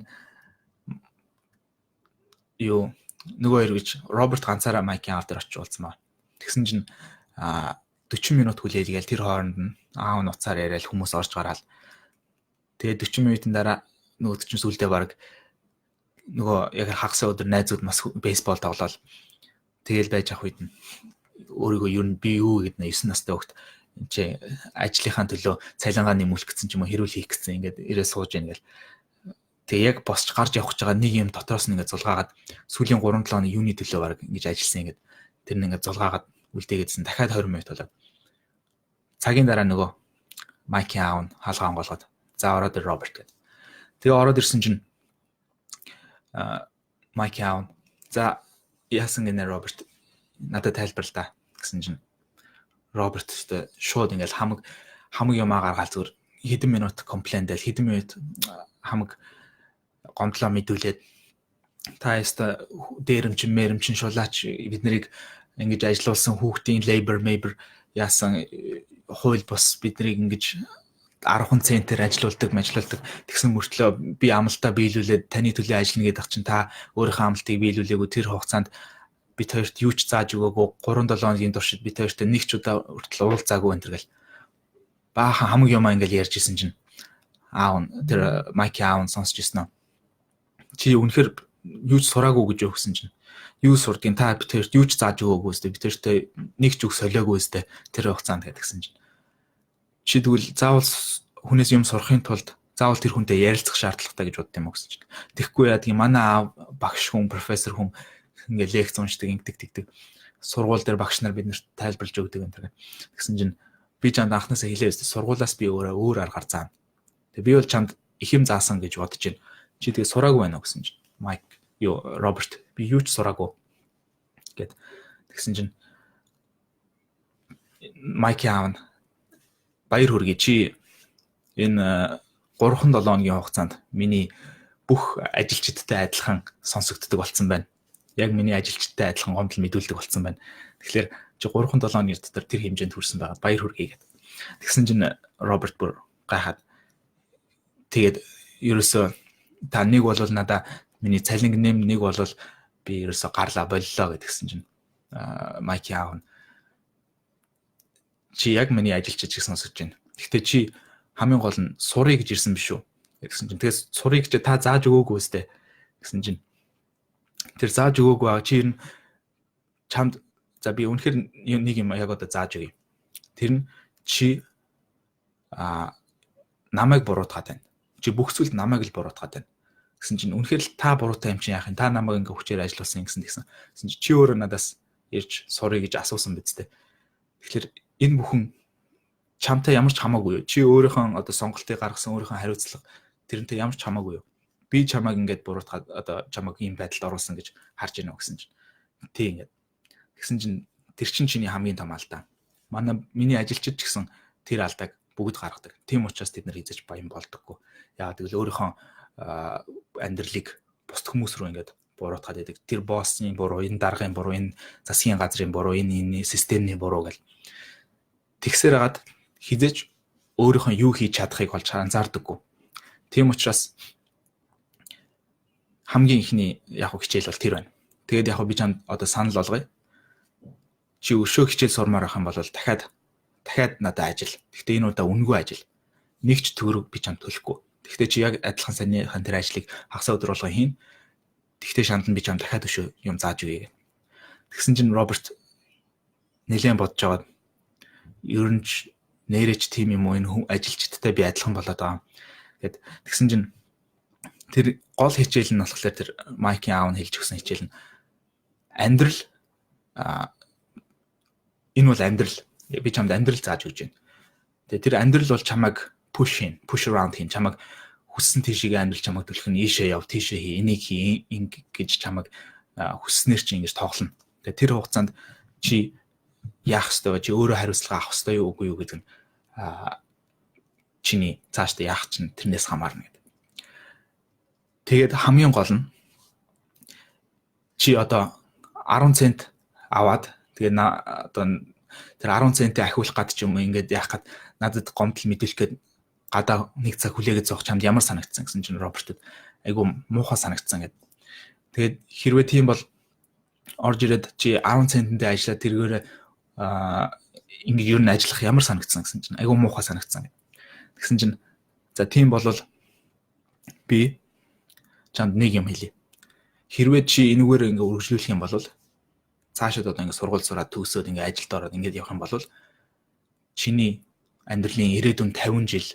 S1: юу нөгөө хоёр гэж Роберт ганцаараа Майкийн аав дээр очиж уулзсан ба. Тэгсэн чинь 40 минут хүлээлгээл тэр хооронд нь аав нь уцаар яриад, хүмүүс орж гараал. Тэгээд 40 минутын дараа нөгөө чинь сүулдэ баг нөгөө яг хагас өдөр найзууд бас бейсбол тоглоал тэгэл байж ах үед нь өөрийгөө ер нь би юу гэдэг нь 9 настай хүүхэд энэ чи ажлынхаа төлөө цалингаа нэмүүлэх гэсэн ч юм уу, хэрүүл хийх гэсэн, ингээд ирээ сууж ийн гэл. Тэгээ яг босч гарч явах гэж байгаа нэг юм дотроос нь ингээд зулгаагаад сүүлийн 3 7 хоног юуны төлөө баг ингэж ажилласан ингээд тэр нь ингээд зулгаагаад үлдээгээдсэн. Дахиад 20 минут болоод цагийн дараа нөгөө Майкийн аав нь хаалгаа онгоолгоод за ороод ир, Роберт гэд. Тэгээ ороод ирсэн чинь Майкийн аав нь за яасан гинэ, Роберт, надад тайлбарл та гэсэн чинь Роберт өстой шууд ингээл хамаг хамаг юмаа гаргаал, зүгээр хэдэн минут complain дээл, хэдэн минут хамаг гомдлоо мэдүүлээд та яста дээрэмчин мэрэмчин шулаач, бид нарыг ингэж ажилуулсан, хүүхдийн labor mabor яасан, хууль бус бид нарыг ингэж 10 центээр ажилуулдаг ажиллаулдаг, тэгсэн мөртлөө би амлалтаа биелүүлээд таны төлөө ажиллана гэдэг чинь та өөрийнхөө амлалтыг биелүүлээгүй, тэр хугацаанд бид хоёрт юу ч зааж өгөөгүй, 3 7 хоногийн туршид бид хоёрт нэг ч удаа хүртэл уулзаагүй энэ төр гэл баахан хамаг юмаа ингээл ярьж исэн чинь аав нь, тэр Майки аав нь сонсч ирсэн үү. Чи үнэхээр юу ч сураагүй гэж өгсөн чинь юу сурдгийг, та бид хоёрт юу ч зааж өгөөгүй өстэй, бид хоёрт нэг ч үг солиогүй өстэй тэр хугацаанд гэдгсэн чинь чи тэгвэл заавал хүнээс юм сурахын тулд заавал тэр хүнтэй ярилцах шаардлагатай гэж бодд юм уу гэсэн чинь тэгэхгүй яадгийг, манай аав багш хүн, профессор хүн, ингээ лекц уншдаг, ингэдэг тэгдэг, сургууль дээр багш нар биднэрт тайлбарлаж өгдөг энэ тэр. Тэгсэн чинь би чамд анхнаасаа хэлээ өстэй, сургуулаас би өөрөө өөр аргаар заана. Тэгээ би бол чамд их юм заасан гэж бодож байна. Чи тэгээ сураагүй байна уу гэсэн чинь Майк Юу, Роберт, би юу ч сураагүй гэд. Тэгсэн чинь Майки аав нь: "Баяр хүргэе, чи энэ 3-7 хоногийн хугацаанд миний бүх ажилчидтай адилхан сонсогддог болсон байна. Яг миний ажилчидтай адилхан гомдол мэдүүлдэг болсон байна. Тэгэхээр чи 3-7 хоногийн дотор тэр хэмжээнд хүрсэн байгаа. Баяр хүргэе" гэд. Тэгсэн чинь Роберт бүр гайхаад, тэгээд ерөөсөө та нэг бол надаа миний цалинг нэм, нэг бол би ерөөсөө гарлаа, боллоо гэдгсэн чинь Майки аав нь: "Чи яг миний ажилчид шиг сонсогдож байна. Гэхдээ чи хамгийн гол нь сурыг гэж ирсэн биш үү?" гэсэн чинь, тэгээс сурыг чи та зааж өгөөгүй өстэй гэсэн чинь, тэр зааж өгөөгүй аа, чи ер нь чамд за би үнэхээр нэг юм яг одоо зааж өгье. Тэр нь чи намайг буруутгаад байна. Чи бүх зүйлд намайг л буруутгаад байна" гэсэн чинь, үнэхээр л та буруутай юм чинь яах юм? Та намайг ингээ хүчээр ажиллуулсан гэсэн тэгсэн. Гэсэн чи чи өөрөө надаас ирж сурыг гэж асуусан биз дээ. Тэгэхээр энэ бүхэн чамтай ямар ч хамаагүй юу? Чи өөрийнхөө одоо сонголтыг гаргасан, өөрийнхөө хариуцлага, тэрнтэй ямар ч хамаагүй юу? Би чамайг ингээд буруутгаад, одоо чамайг ийм байдалд оруулсан гэж харж байна уу гэсэн чинь, тий ингээд. Тэгсэн чинь тэр чинь чиний хамгийн том алдаа. Манай миний ажилчид ч гэсэн тэр алдааг бүгд гаргадаг. Тийм учраас тэд нар хэзээ ч баян болдоггүй. Яагаад гэвэл өөрийнхөө амьдралыг бусд хүмүүс рүү ингээд буруутгаад байдаг. Тэр боссны буруу, энэ даргын буруу, энэ засгийн газрын буруу, энэ системний буруу гэл. Тэгсээр хагаад хэзээ ч өөрийнхөө юу хийж чадахыг олж анзаардаггүй. Тийм учраас хамгийн эхний яг хичээл бол тэр байна. Тэгээд яг би чамд одоо санал болгоё. Чи өшөө хичээл сурмаар байх юм бол дахиад дахиад надад ажил. Гэхдээ энэ удаа үнэгүй ажил. Нэг ч төгрөг би чамд төлөхгүй. Гэхдээ чи яг адилхан саяныхан тэр ажлыг хагас өдөр болгон хийн. Тэгтээ шанд нь би чамд дахиад өшөө юм зааж өгье гэх. Тэгсэн чинь Роберт нэлээд бодож аваад, ер нь ч нэрэж тийм юм уу, энэ ажилчдтай би адилхан болоод байгаа. Гэд тэгсэн чинь тэр гол хичээл нь болохоор тэр Майкийн аав нь хэлж өгсөн хичээл нь амьдрал, энэ бол амьдрал, би чамд амьдрал зааж өгч байна. Тэгээ тэр амьдрал бол чамайг push хийн, push around хийн, чамайг хүссэн тийшээ амьдрал чамайг түлхэн, ийшээ яв, тийшээ хий, энийг хий, ингэ гэж чамайг хүсснээр чи ингэж тоглоно. Тэгээ тэр хугацаанд чи яах ёстой вэ? Чи өөрөө хариуцлага авах ёстой юу, үгүй юу гэдэг нь чиний цаашдаа яах чинь тэрнээс хамаарна гэдэг. Тэгээд хамгийн гол нь чи одоо 10 цент аваад, тэгээд одоо тэр 10 центийг ахиулах гад ч юм уу, ингээд яах гад надад гомдол мэдүүлэх гээд гадаа нэг цаг хүлээгээд зоох чамд ямар санагдсан гэсэн чинь Робертод айгу муухай санагдсан гэд. Тэгээд хэрвээ тийм бол орж ирээд чи 10 центэндээ ажиллаад тэргээр ингээд ер нь ажиллах ямар санагдсан гэсэн чинь айгу муухай санагдсан гэд. Тэгсэн чинь за, тийм бол би чамд нэг юм хэлье. Хэрвээ чи энэгээр ингээ үргэлжлүүлэх юм бол, цаашид одоо ингээ сургууль сураад төгсөөд ингээ ажилд ороод ингээд явах юм бол чиний амьдралын ирээдүйн 50 жил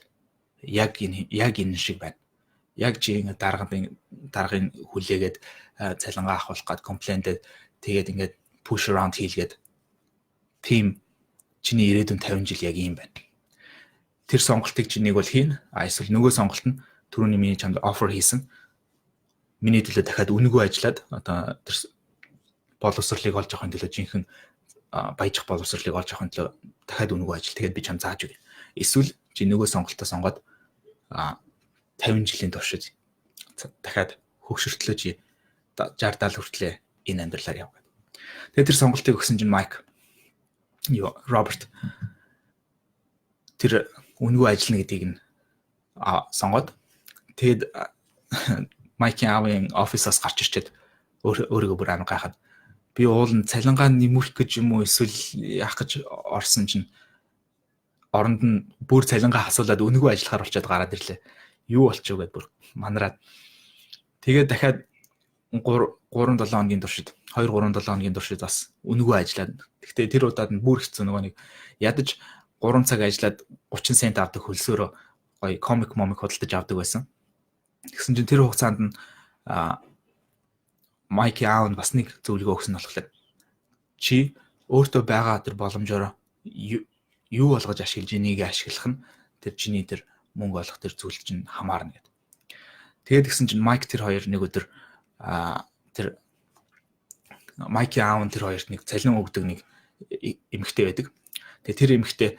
S1: яг энэ шиг байна. Яг чи ингээ даргын хүлээгээд, цалингаа авахулах гад complaint тэгээд ингээд push around хийлгээд, тийм чиний ирээдүйн 50 жил яг ийм байна. Тэр сонголтыг чи нэг бол хийн. А эсвэл нөгөө сонголт нь түрүүний миний чамд offer хийсэн, миний төлөө дахиад үнэгүй ажиллаад, одоо тэр боловсролыг олж авахын төлөө, жинхэнэ баяжих боловсролыг олж авахын төлөө дахиад үнэгүй ажил. Тэгээд би чам зааж өгье. Эсвэл чи нөгөө сонголтоо сонгоод 50 жилийн туршид дахиад хөгшөртлөө чи 60 70 хүртлээ энэ амьдралаар яв гэдэг. Тэгээд тэр сонголтыг өгсөн чинь Майк, юу, Роберт тэр үнэгүй ажиллана гэдгийг нь сонгоод, тэгээд Майкийн аавын офисоос гарч ирчээд өөрийгөө бүр амар гайхаад, би уул нь цалингаа нэмүүлэх гэж юм уу, эсвэл яах гэж орсон чинь оронд нь бүр цалингаа хасуулаад үнэгүй ажиллахаар болчиход гараад ирлээ. Юу болчих вэ гэд бүр манраад. Тэгээд дахиад 3 3 7 хоногийн туршид, 2 3 7 хоногийн туршид бас үнэгүй ажиллаад. Гэхдээ тэр удаад нь бүр хэцүү, нөгөө нэг ядаж 3 цаг ажиллаад 30 цент авдаг хөлсөөрөө гоё комик момик худалдаж авдаг байсан. Тэгсэн чинь тэр хугацаанд нь Майки аав нь бас нэг зөвлөгөө өгсөн нь болохоор чи өөртөө байгаа тэр боломжоор юу болгож ашиглаж, энийг ашиглах нь тэр чиний тэр мөнгө олох тэр зүйл чинь хамаарна гэдэг. Тэгээд тэгсэн чинь Майк тэр хоёр нэг өдөр Тэр Майки аав нь тэр хоёрт нэг цалин өгдөг нэг эмэгтэй байдаг. Тэгээ тэр эмэгтэй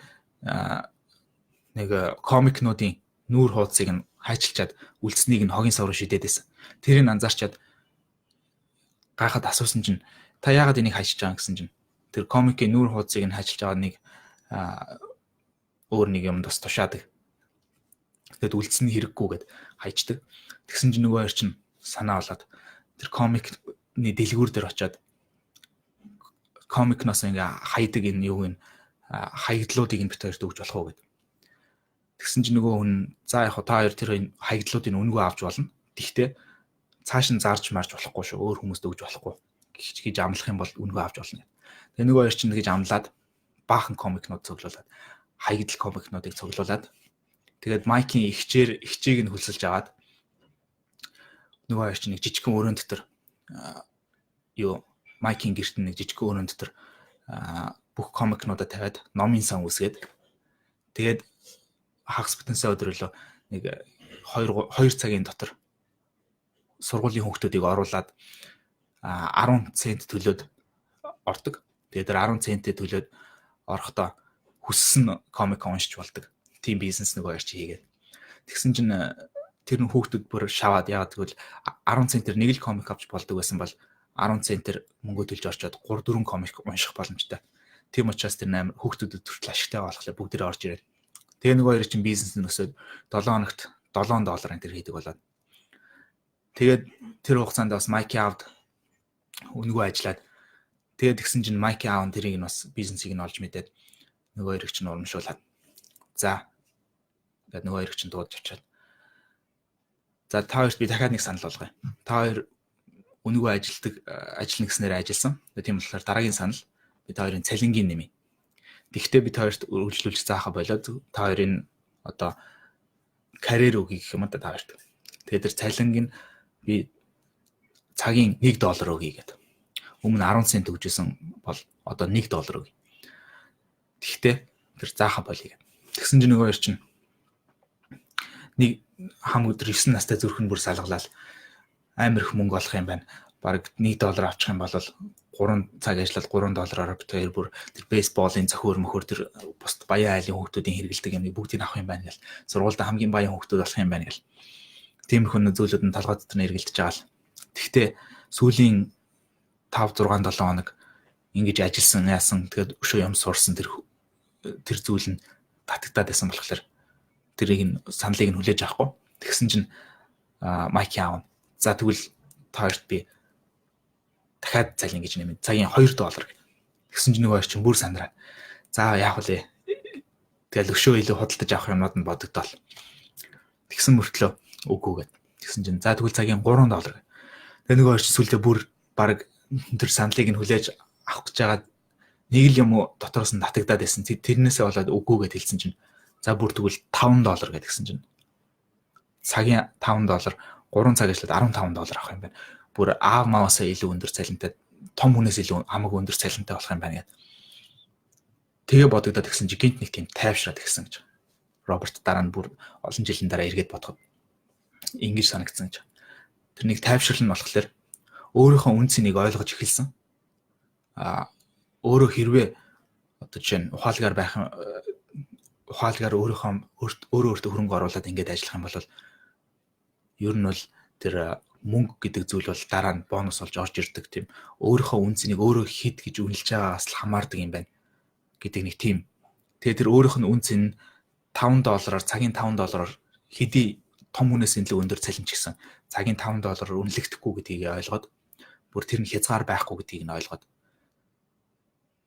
S1: нэг комикнуудын нүүр хуудсыг нь хайчилчаад үлдсэнийг нь хогийн сав руу шидээд байсан. Тэрийг анзаарчаад гайхаад асуусан чинь та яагаад энийг хайчилж байгаа гэсэн чинь тэр комикийн нүүр хуудсыг нь хайчилж байгаа нэг өөр нэг юм бас тушаадаг. Тэгэд үлдсэн нь хэрэггүй гэд хайчдаг. Тэгсэн чинь нөгөө хоёр чинь санаа болоод тэр комикны дэлгүүр дээр очиод комикноос ингээ хайдаг энэ юуг нь хаягдлуудыг нь бит хоёрт өгч болох уу гэд. Тэгсэн чинь нөгөө хүн за яг та хоёр тэр хаягдлуудыг үнэгүй авч болно. Тэгтээ цааш нь зарж марж болохгүй шүү. Өөр хүмүүст өгч болохгүй гэж амлах юм бол үнэгүй авч болно гэд. Тэгээ нөгөө хоёр чинь тэгж амлаад баахан комикнууд цуглуулад, хаягдал комикнуудыг цуглуулад, тэгээд Майкийн эгчээр эгчийг нь хөлсөлж аваад нөгөө хоёр чинь нэг жижигхэн өрөөнд дотор, юу, Майкийн гэрт нэг жижигхэн өрөөнд дотор бүх комикнуудаа тавиад номын сан үүсгээд, тэгээд хагас бүтэн өдөр лөө нэг 2 2 цагийн дотор сургуулийн хүүхдүүдийг оруулаад 10 цент төлөөд ордог. Тэгээд тэр 10 центээ төлөөд орохдоо хүссэн комик уншиж болдог. Тийм бизнес нөгөө хоёр чи хийгээд. Тэгсэн чинь тэр нь хүүхдүүд бүр шаваад, яагаад гэвэл 10 центээр нэг л комик авч болдог байсан бол 10 центээр мөнгө төлж орчоод 3 4 комик унших боломжтой. Тийм учраас тэр амар хүүхдүүдэд хүртэл ашигтай болохоор бүгдээрээ орж ирээд. Тэгээ нөгөө хоёр чинь бизнес нь өсөөд 7 хоногт 7 доллар энэ төр хийдэг болоод. Тэгээд тэр хугацаанд бас Майки аавд үнэгүй ажиллаад, тэгээд тэгсэн чинь Майки аав тэрийг нь бас бизнесийг нь олж мэдээд нөгөө хоёрыг чинь урамшуулад, за тэгээд нөгөө хоёрыг чинь дуудаж авчаад, за та хоёрт би дахиад нэг санал болгоё. Та хоёр үнэгүй ажилдаг, ажиллана гэснээр ажилласан. Тийм болохоор дараагийн санал би та хоёрын цалингийн нэмье. Тэгвэл би та хоёрт үргэлжлүүлж заахаа болоод та хоёрын одоо карьер өгье гэх юм да та хоёрт. Тэгээд тэр цалинг нь би цагийн 1 доллар өгье гэдэг. Өмнө 10 цент өгчээсэн бол одоо 1 доллар өгье. Тэгтээ тэр заахаа болъё гэдэг. Тэгсэн чинь нөгөө хоёр чинь нэг хам өдөр 9 настай зүрх нь бүр салгалал, амар их мөнгө олох юм байна. Бараг 1 доллар авчих юм бол 3 цаг ажиллаад 3 доллараар бит хоёр бүр тэр бейсболын цохиор мөхөр, тэр бусд баян айлын хүүхдүүдийн хэрэглэдэг юмыг бүгдийг авах юм байна гэл. Сургуульд хамгийн баян хүүхдүүд болох юм байна гэл. Тиймэрхүү зүйлүүд нь толгой дотор нь эргэлдэж байгаа л. Тэгтээ сүүлийн 5 6 7 хоног ингэж ажилласан, яасан, тэгээд өшөө юм сурсан тэр тэр зүйл нь татагтаад байсан болохоор тэрийг нь саналыг нь хүлээж авахгүй. Тэгсэн чинь Майки аав. За, тэгвэл та хоёрт би дахиад цалин гэж нэмээд цагийн 2 доллар. Тэгсэн чинь нөгөө хоёр чинь бүр сандраа. За, яах вэ? Тэгэл өшөө илүү худалдаж авах юмнууд нь бодогдоол. Тэгсэн мөртлөө үгүй гэд. Тэгсэн чинь за, тэгвэл цагийн 3 доллар. Тэгээ нөгөө хоёр чинь сүлдээ бүр баг тэр саналыг нь хүлээж авах гэж байгаа нэг л юм дотроос нь татагдаад байсан. Тэрнээсээ болоод үгүй гэд хэлсэн чинь за, бүр тэгвэл 5 доллар гэдгсэн чинь цагийн 5 доллар, 3 цаг ажиллаад 15 доллар авах юм байна. Бүр аав мааваасаа илүү өндөр цалинтай, том хүнээс илүү хамаагүй өндөр цалинтай болох юм байна гэд. Тэгээ бодогдоод тэгсэн чинь гинт нэг тийм тайвшраад тэгсэн гэж. Роберт дараа нь бүр олон жилийн дараа эргээд бодоход ингэж санагдсан гэж. Тэр нэг тайвшрал нь болохоор өөрийнхөө үн цэнийг ойлгож эхэлсэн. А өөрөө хэрвээ одоо жишээ нь ухаалгаар байх, ухаалгаар өөрийнхөө өөрөө өөртөө хөрөнгө оруулаад ингээд ажиллах юм бол ер нь бол тэр мөнгө гэдэг зүйл бол дараа нь бонус болж орж ирдэг, тийм өөрийнхөө үн цэнийг өөрөө хэд гэж үнэлж байгаагаас л хамаардаг юм байна гэдэг нэг тийм. Тэгээ тэр өөрийнх нь үн цэн нь 5 доллараар, цагийн 5 доллараар хэдий том хүнээс илүү өндөр цалин ч гэсэн цагийн 5 доллараар үнэлэгдэхгүй гэдгийг ойлгоод, бүр тэр нь хязгаар байхгүй гэдгийг нь ойлгоод,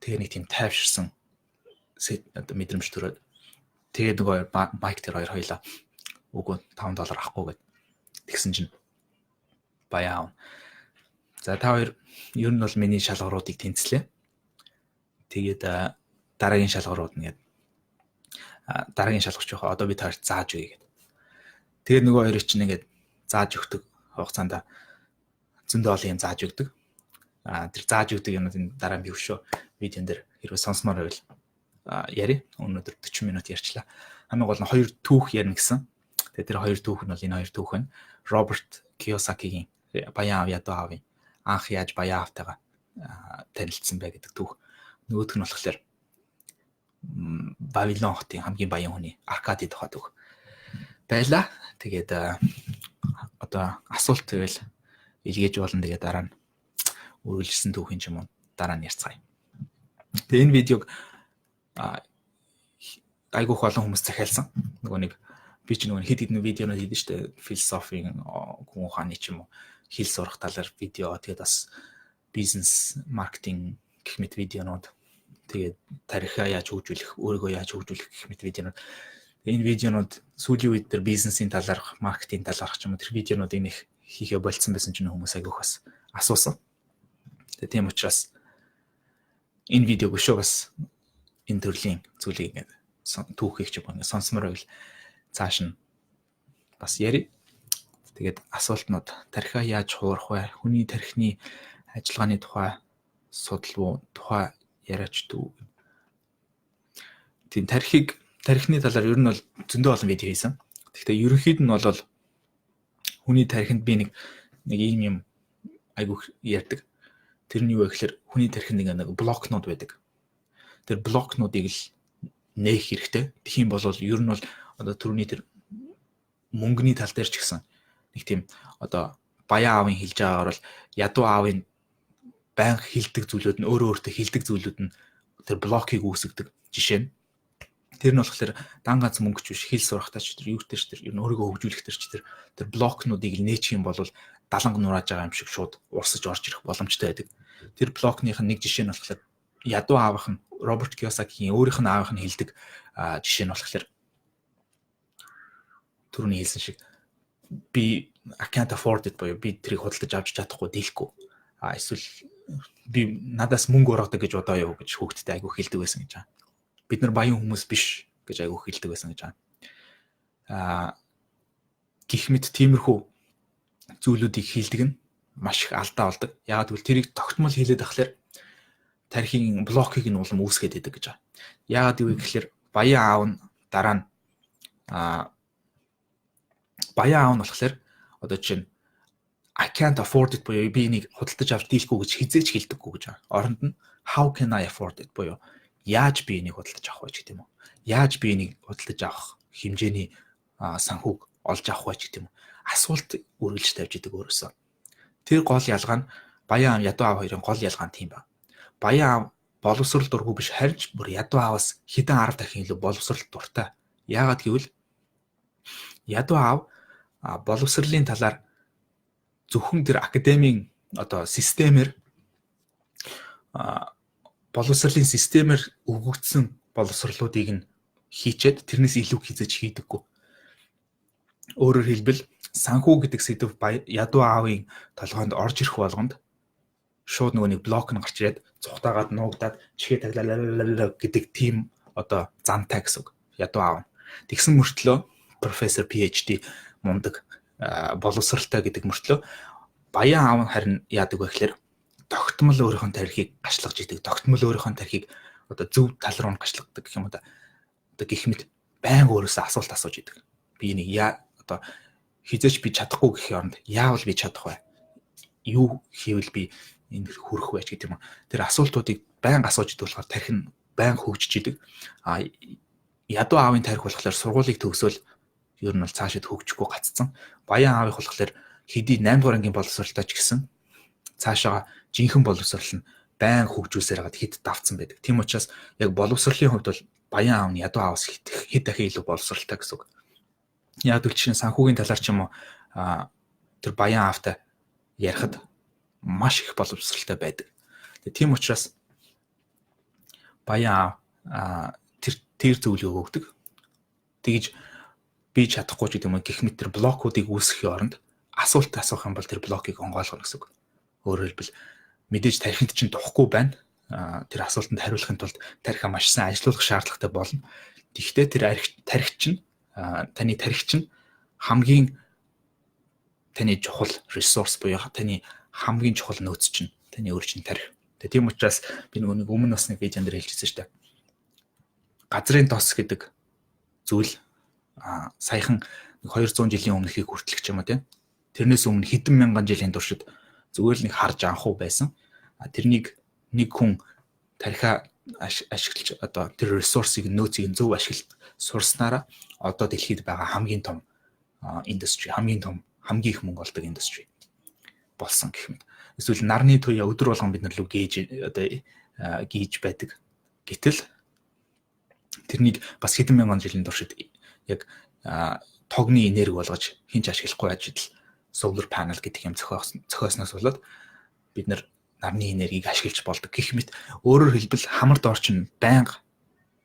S1: тэгээ нэг тийм тайвширсан одоо мэдрэмж төрөөд, тэгээд нөгөө Майк тэр хоёр хоёлаа үгүй, 5 доллар авахгүй гэд. Тэгсэн чинь баяа. За, та хоёр ер нь бол миний шалгууруудыг тэнцлээ. Тэгээд дараагийн шалгуурууд нь гээд дараагийн шалгууч явах одоо би та хоёрт зааж өгье гэд. Тэгээд нөгөө хоёрыг чинь ингээд зааж өгдөг хугацаанд зөндөө олон юм зааж өгдөг. А тэр зааж өгдөг юмнуудын дараа би өшөө видеон дээр хэрвээ сонсомоор байвал яри. Өнөөдөр 40 минут ярьчлаа. Хамгийн гол нь хоёр түүх ярина гэсэн. Тэгээд тэр хоёр түүх нь бол энэ хоёр түүх нь Роберт Кiyosaki-гийн Баян аав, ядуу аавын Анх яаж баян аавтайгаа танилцсан бэ гэдэг түүх. Нөгөөх нь болохоор Вавилон хотын хамгийн баян хүний Аркади тухай түүх байла. Тэгээд одоо асуулт байвал илгээж болно. Тэгээд дараа нь үргэлжилсэн түүхийн ч юм уу дараа нь ярьцгаая. Тэгээд энэ видеог айгүйх олон хүмүүс захиалсан. Нөгөө нэг би ч нөгөө хэд хэдэн видеонууд хийдэж штэ, философийн, гүн ухааны ч юм уу, хэл сурах талаар видео, тэгээд бас бизнес, маркетинг гэх мэт видеонууд, тэгээд тархиа яаж хөгжүүлэх, өөрийгөө яаж хөгжүүлэх гэх мэт видеонууд. Энэ видеонууд сүүлийн үед тэр бизнесийн талаарх, маркетинг талаарх ч юм уу тэр видеонуудыг нэг хийхээ болцсон байсан чинь хүмүүс айгүйх бас асуусан. Тэгээд тийм учраас энэ видеог өшөө бас энэ төрлийн зүйлийг ингээд түүхийг ч юм ингээд сонсомоор байвал цааш нь бас яри. Тэгээд асуултнууд: тархиа яаж хуурах вэ? Хүний тархины ажиллагааны тухай судлав тухай яриач дүү. Тийм, тархины талаар ер нь бол зөндөө олон видео хийсэн. Гэхдээ ерөнхийд нь бол хүний тархинд би нэг ийм юм айгүйх ярьдаг. Тэр нь юу вэ гэхээр хүний тархинд нэг блокнууд байдаг. Тэр блокнуудыг л нээх хэрэгтэй. Тэгэх юм бол ер нь бол одоо түрүүний тэр мөнгөний тал дээр ч гэсэн нэг тийм одоо баян аавын хэлж байгаагаар бол ядуу аавын байнга хилдэг зүйлүүд нь, өөрөө өөртөө хилдэг зүйлүүд нь тэр блокийг үүсгэдэг жишээ нь. Тэр нь болохоор дан ганц мөнгөч биш, хэл сурахтаа ч, тэр юу гэдэг ч, тэр ер нь өөрийгөө хөгжүүлэх тэр ч тэр блокнуудыг л нээчих юм бол даланга нурааж байгаа юм шиг шууд урсаж орж ирэх боломжтой байдаг. Тэр блокных нь нэг жишээ нь болохоор ядуу аавынх нь, Роберт Кiyosaki-ийн өөрийнх нь аавынх нь хэлдэг жишээ нь болохоор түрүүний хэлсэн шиг би "I can't afford it" буюу би тэрийг худалдаж авч чадахгүй, дийлэхгүй. А эсвэл би надаас мөнгө ургадаг гэж бодоо юу гэж хүүхдтэй айгүй хэлдэг байсан гэж байгаа. Бид нар баян хүмүүс биш гэж айгүй хэлдэг байсан гэж байгаа. Гэх мэт тиймэрхүү зүйлүүдийг хэлдэг нь маш их алдаа болдог. Яагаад гэвэл тэрийг тогтмол хэлээд ахлаар тархийн блокийг нь улам үүсгээд идэг гэж байгаа. Яагаад гэвэл гэхээр баян аав нь дараа нь баян аав нь болохоор одоо жишээ нь "I can't afford it" буюу би энийг худалдаж авч дийлэхгүй гэж хэзээ ч хэлдэггүй гэж байгаа. Оронд нь "How can I afford it" буюу яаж би энийг худалдаж авах вэ гэдэг юм уу? Яаж би энийг худалдаж авах хэмжээний санхүүг олж авах вэ гэдэг юм уу? Асуулт үргэлж тавьж идэг өөрөөсөө. Тэр гол ялгаа нь, баян аав, ядуу аав хоёрын гол ялгаа нь тийм байна. Баян аав боловсрол дургүй биш, харин ч бүр ядуу ааваас хэдэн 10 дахин илүү боловсрол дуртай. Яагаад гэвэл ядуу аав боловсролын талаар зөвхөн тэр академийн одоо системээр, боловсролын системээр өгөгдсөн боловсрлуудыг нь хийчээд тэрнээс илүү хэзээ ч хийдэггүй. Өөрөөр хэлбэл санхүү гэдэг сэдэв ядуу аавын толгойнд орж ирэх болгонд шууд нөгөө нэг блок нь гарч ирээд цухтаагаад нуугдаад чихээ таглаа гэдэг тийм одоо зантай гэсэн үг ядуу аав. Тэгсэн мөртлөө профессор, PhD, мундаг боловсралтай гэдэг мөртлөө баян аав нь харин яадаг вэ гэхээр тогтмол өөрийнхөө тархийг гашлгаж идэг. Тогтмол өөрийнхөө тархийг одоо зөв тал руу нь гашлагдаг гэх юм уу да. Одоо гэх мэт байнга өөрөөсөө асуулт асууж идэг. Би нэг яа одоо хэзээ ч би чадахгүй гэх оронд яавал би чадах вэ? Юу хийвэл би энэ хүрэх вэ гэдэг юм уу. Тэр асуултуудыг байнга асууж идэг болохоор тархи нь байнга хөгжиж идэг. А ядуу аавын тархи болохоор сургуулийг төгсөөл ер нь бол цаашид хөгжихгүй гаццсан. Баян аавынх болохоор хэдий 8 дугаар ангийн боловсролтой ч гэсэн цаашаа жинхэнэ боловсрол нь байн хөгжүүлсээр хагаад хэд давцсан байдаг. Тийм учраас яг боловсролын хувьд бол баян аав нь ядуу ааваас хэд хэд дахин илүү боловсролтой гэсэн үг. Яг л жишээ нь санхүүгийн талаар ч юм уу тэр баян аавтай ярихад маш их боловсралтай байдаг. Тийм учраас баян аав тэр зөвлөгөө өгдөг. Тэгж би чадахгүй ч гэдэг юм уу гэх мэт тэр блокуудыг үүсгэхийн оронд асуулт асуух юм бол тэр блокийг онгойлгоно гэсэн үг. Өөрөөр хэлбэл мэдээж тархинд чинь тухгүй байна. Тэр асуултанд хариулахын тулд тархиа маш сайн ажилуулах шаардлагатай болно. Тэгэхдээ тэр тархи чинь, таны тархи чинь хамгийн таны чухал ресурс буюу таны хамгийн чухал нөөц чинь таны өөр чинь тархи. Тэгээ тийм учраас би нөгөө нэг өмнө бас нэг видеон дээр хэлжсэн шүү дээ. Газрын тос гэдэг зүйл саяхан 200 жилийн өмнөхийг хүртэлх ч юм уу, тийм. Тэрнээс өмнө хэдэн мянган жилийн туршид Зүгээр л нэг хар жанхуу байсан. Тэрнийг нэг хүн тархиа ашиглаж, одоо тэр ресурсыг, нөөцийг зөв ашиглаж сурснараа одоо дэлхийд байгаа хамгийн том industry, хамгийн том, хамгийн их мөнгө олдог industry болсон гэх мэт. Эсвэл нарны туяа өдөр болгон бид нар лүү гээж, одоо гийж байдаг. Гэтэл тэрнийг бас хэдэн мянган жилийн туршид яг тогны энерги болгож хэн ч ашиглахгүй байж идэл solar panel гэдэг юм зохиосноос болоод бид нар нарны энергийг ашиглаж болдог гэх мэт. Өөрөөр хэлбэл, хамар доор чинь байнга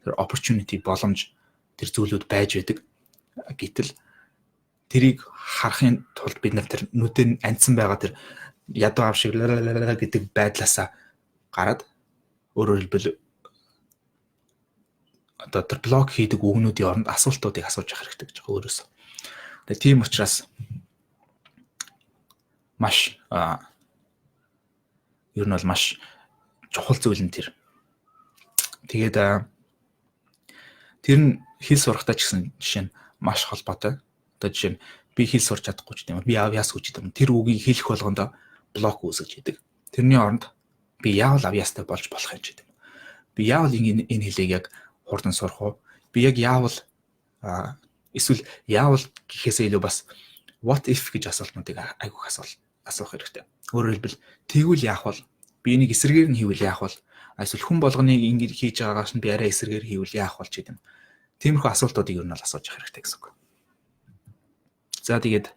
S1: тэр opportunity, боломж, тэр зүйлүүд байж байдаг. Гэтэл тэрийг харахын тулд бид нар тэр нүдэн андсан байгаа тэр ядуу ав шиг гэдэг байдлаасаа гараад, өөрөөр хэлбэл, одоо тэр block хийдэг үгнүүдийн оронд асуултуудыг асууж явах хэрэгтэй гэж байгаа өөрөөсөө. Тэгээ тийм учраас маш ер нь бол маш чухал зүйл нь тэр. Тэгээд тэр нь хэл сурахтаа ч гэсэн жишээ нь маш холбоотой. Одоо жишээ нь би хэл сурч чадахгүй ч тийм, би авьяас гэж юм. Тэр үгийг хэлэх болгондоо block үүсгэж идэг. Тэрний оронд би яавал авьяастай болж болох юм ч гэдэг. Би яавал энэ хэлийг яг хурдан сурах уу? Би яг яавал, эсвэл яавал гэхээсээ илүү бас what if гэж асуултнуудыг айгүйх асуух хэрэгтэй. Өөрөөр хэлбэл, тэгвэл яах вэ? Би энийг эсрэгээр нь хийвэл яах вэ? Эсвэл хүн болгоныг ингэж хийж байгаагаас нь би арай эсрэгээр хийвэл яах вэ ч гэдэг юм. Тиймэрхүү асуултуудыг ер нь бол асууж явах хэрэгтэй гэсэн үг. За, тэгээд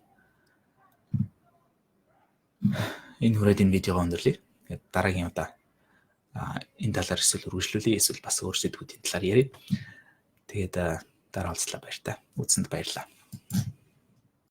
S1: энэ хүрээд энэ видеогоо өндөрлөе. Тэгээд дараагийн удаа энэ талаар эсвэл үргэлжлүүлье, эсвэл бас өөр сэдвүүдийн талаар ярья. Тэгээд дараа уулзлаа, баяртай. Үзсэнд баярлалаа.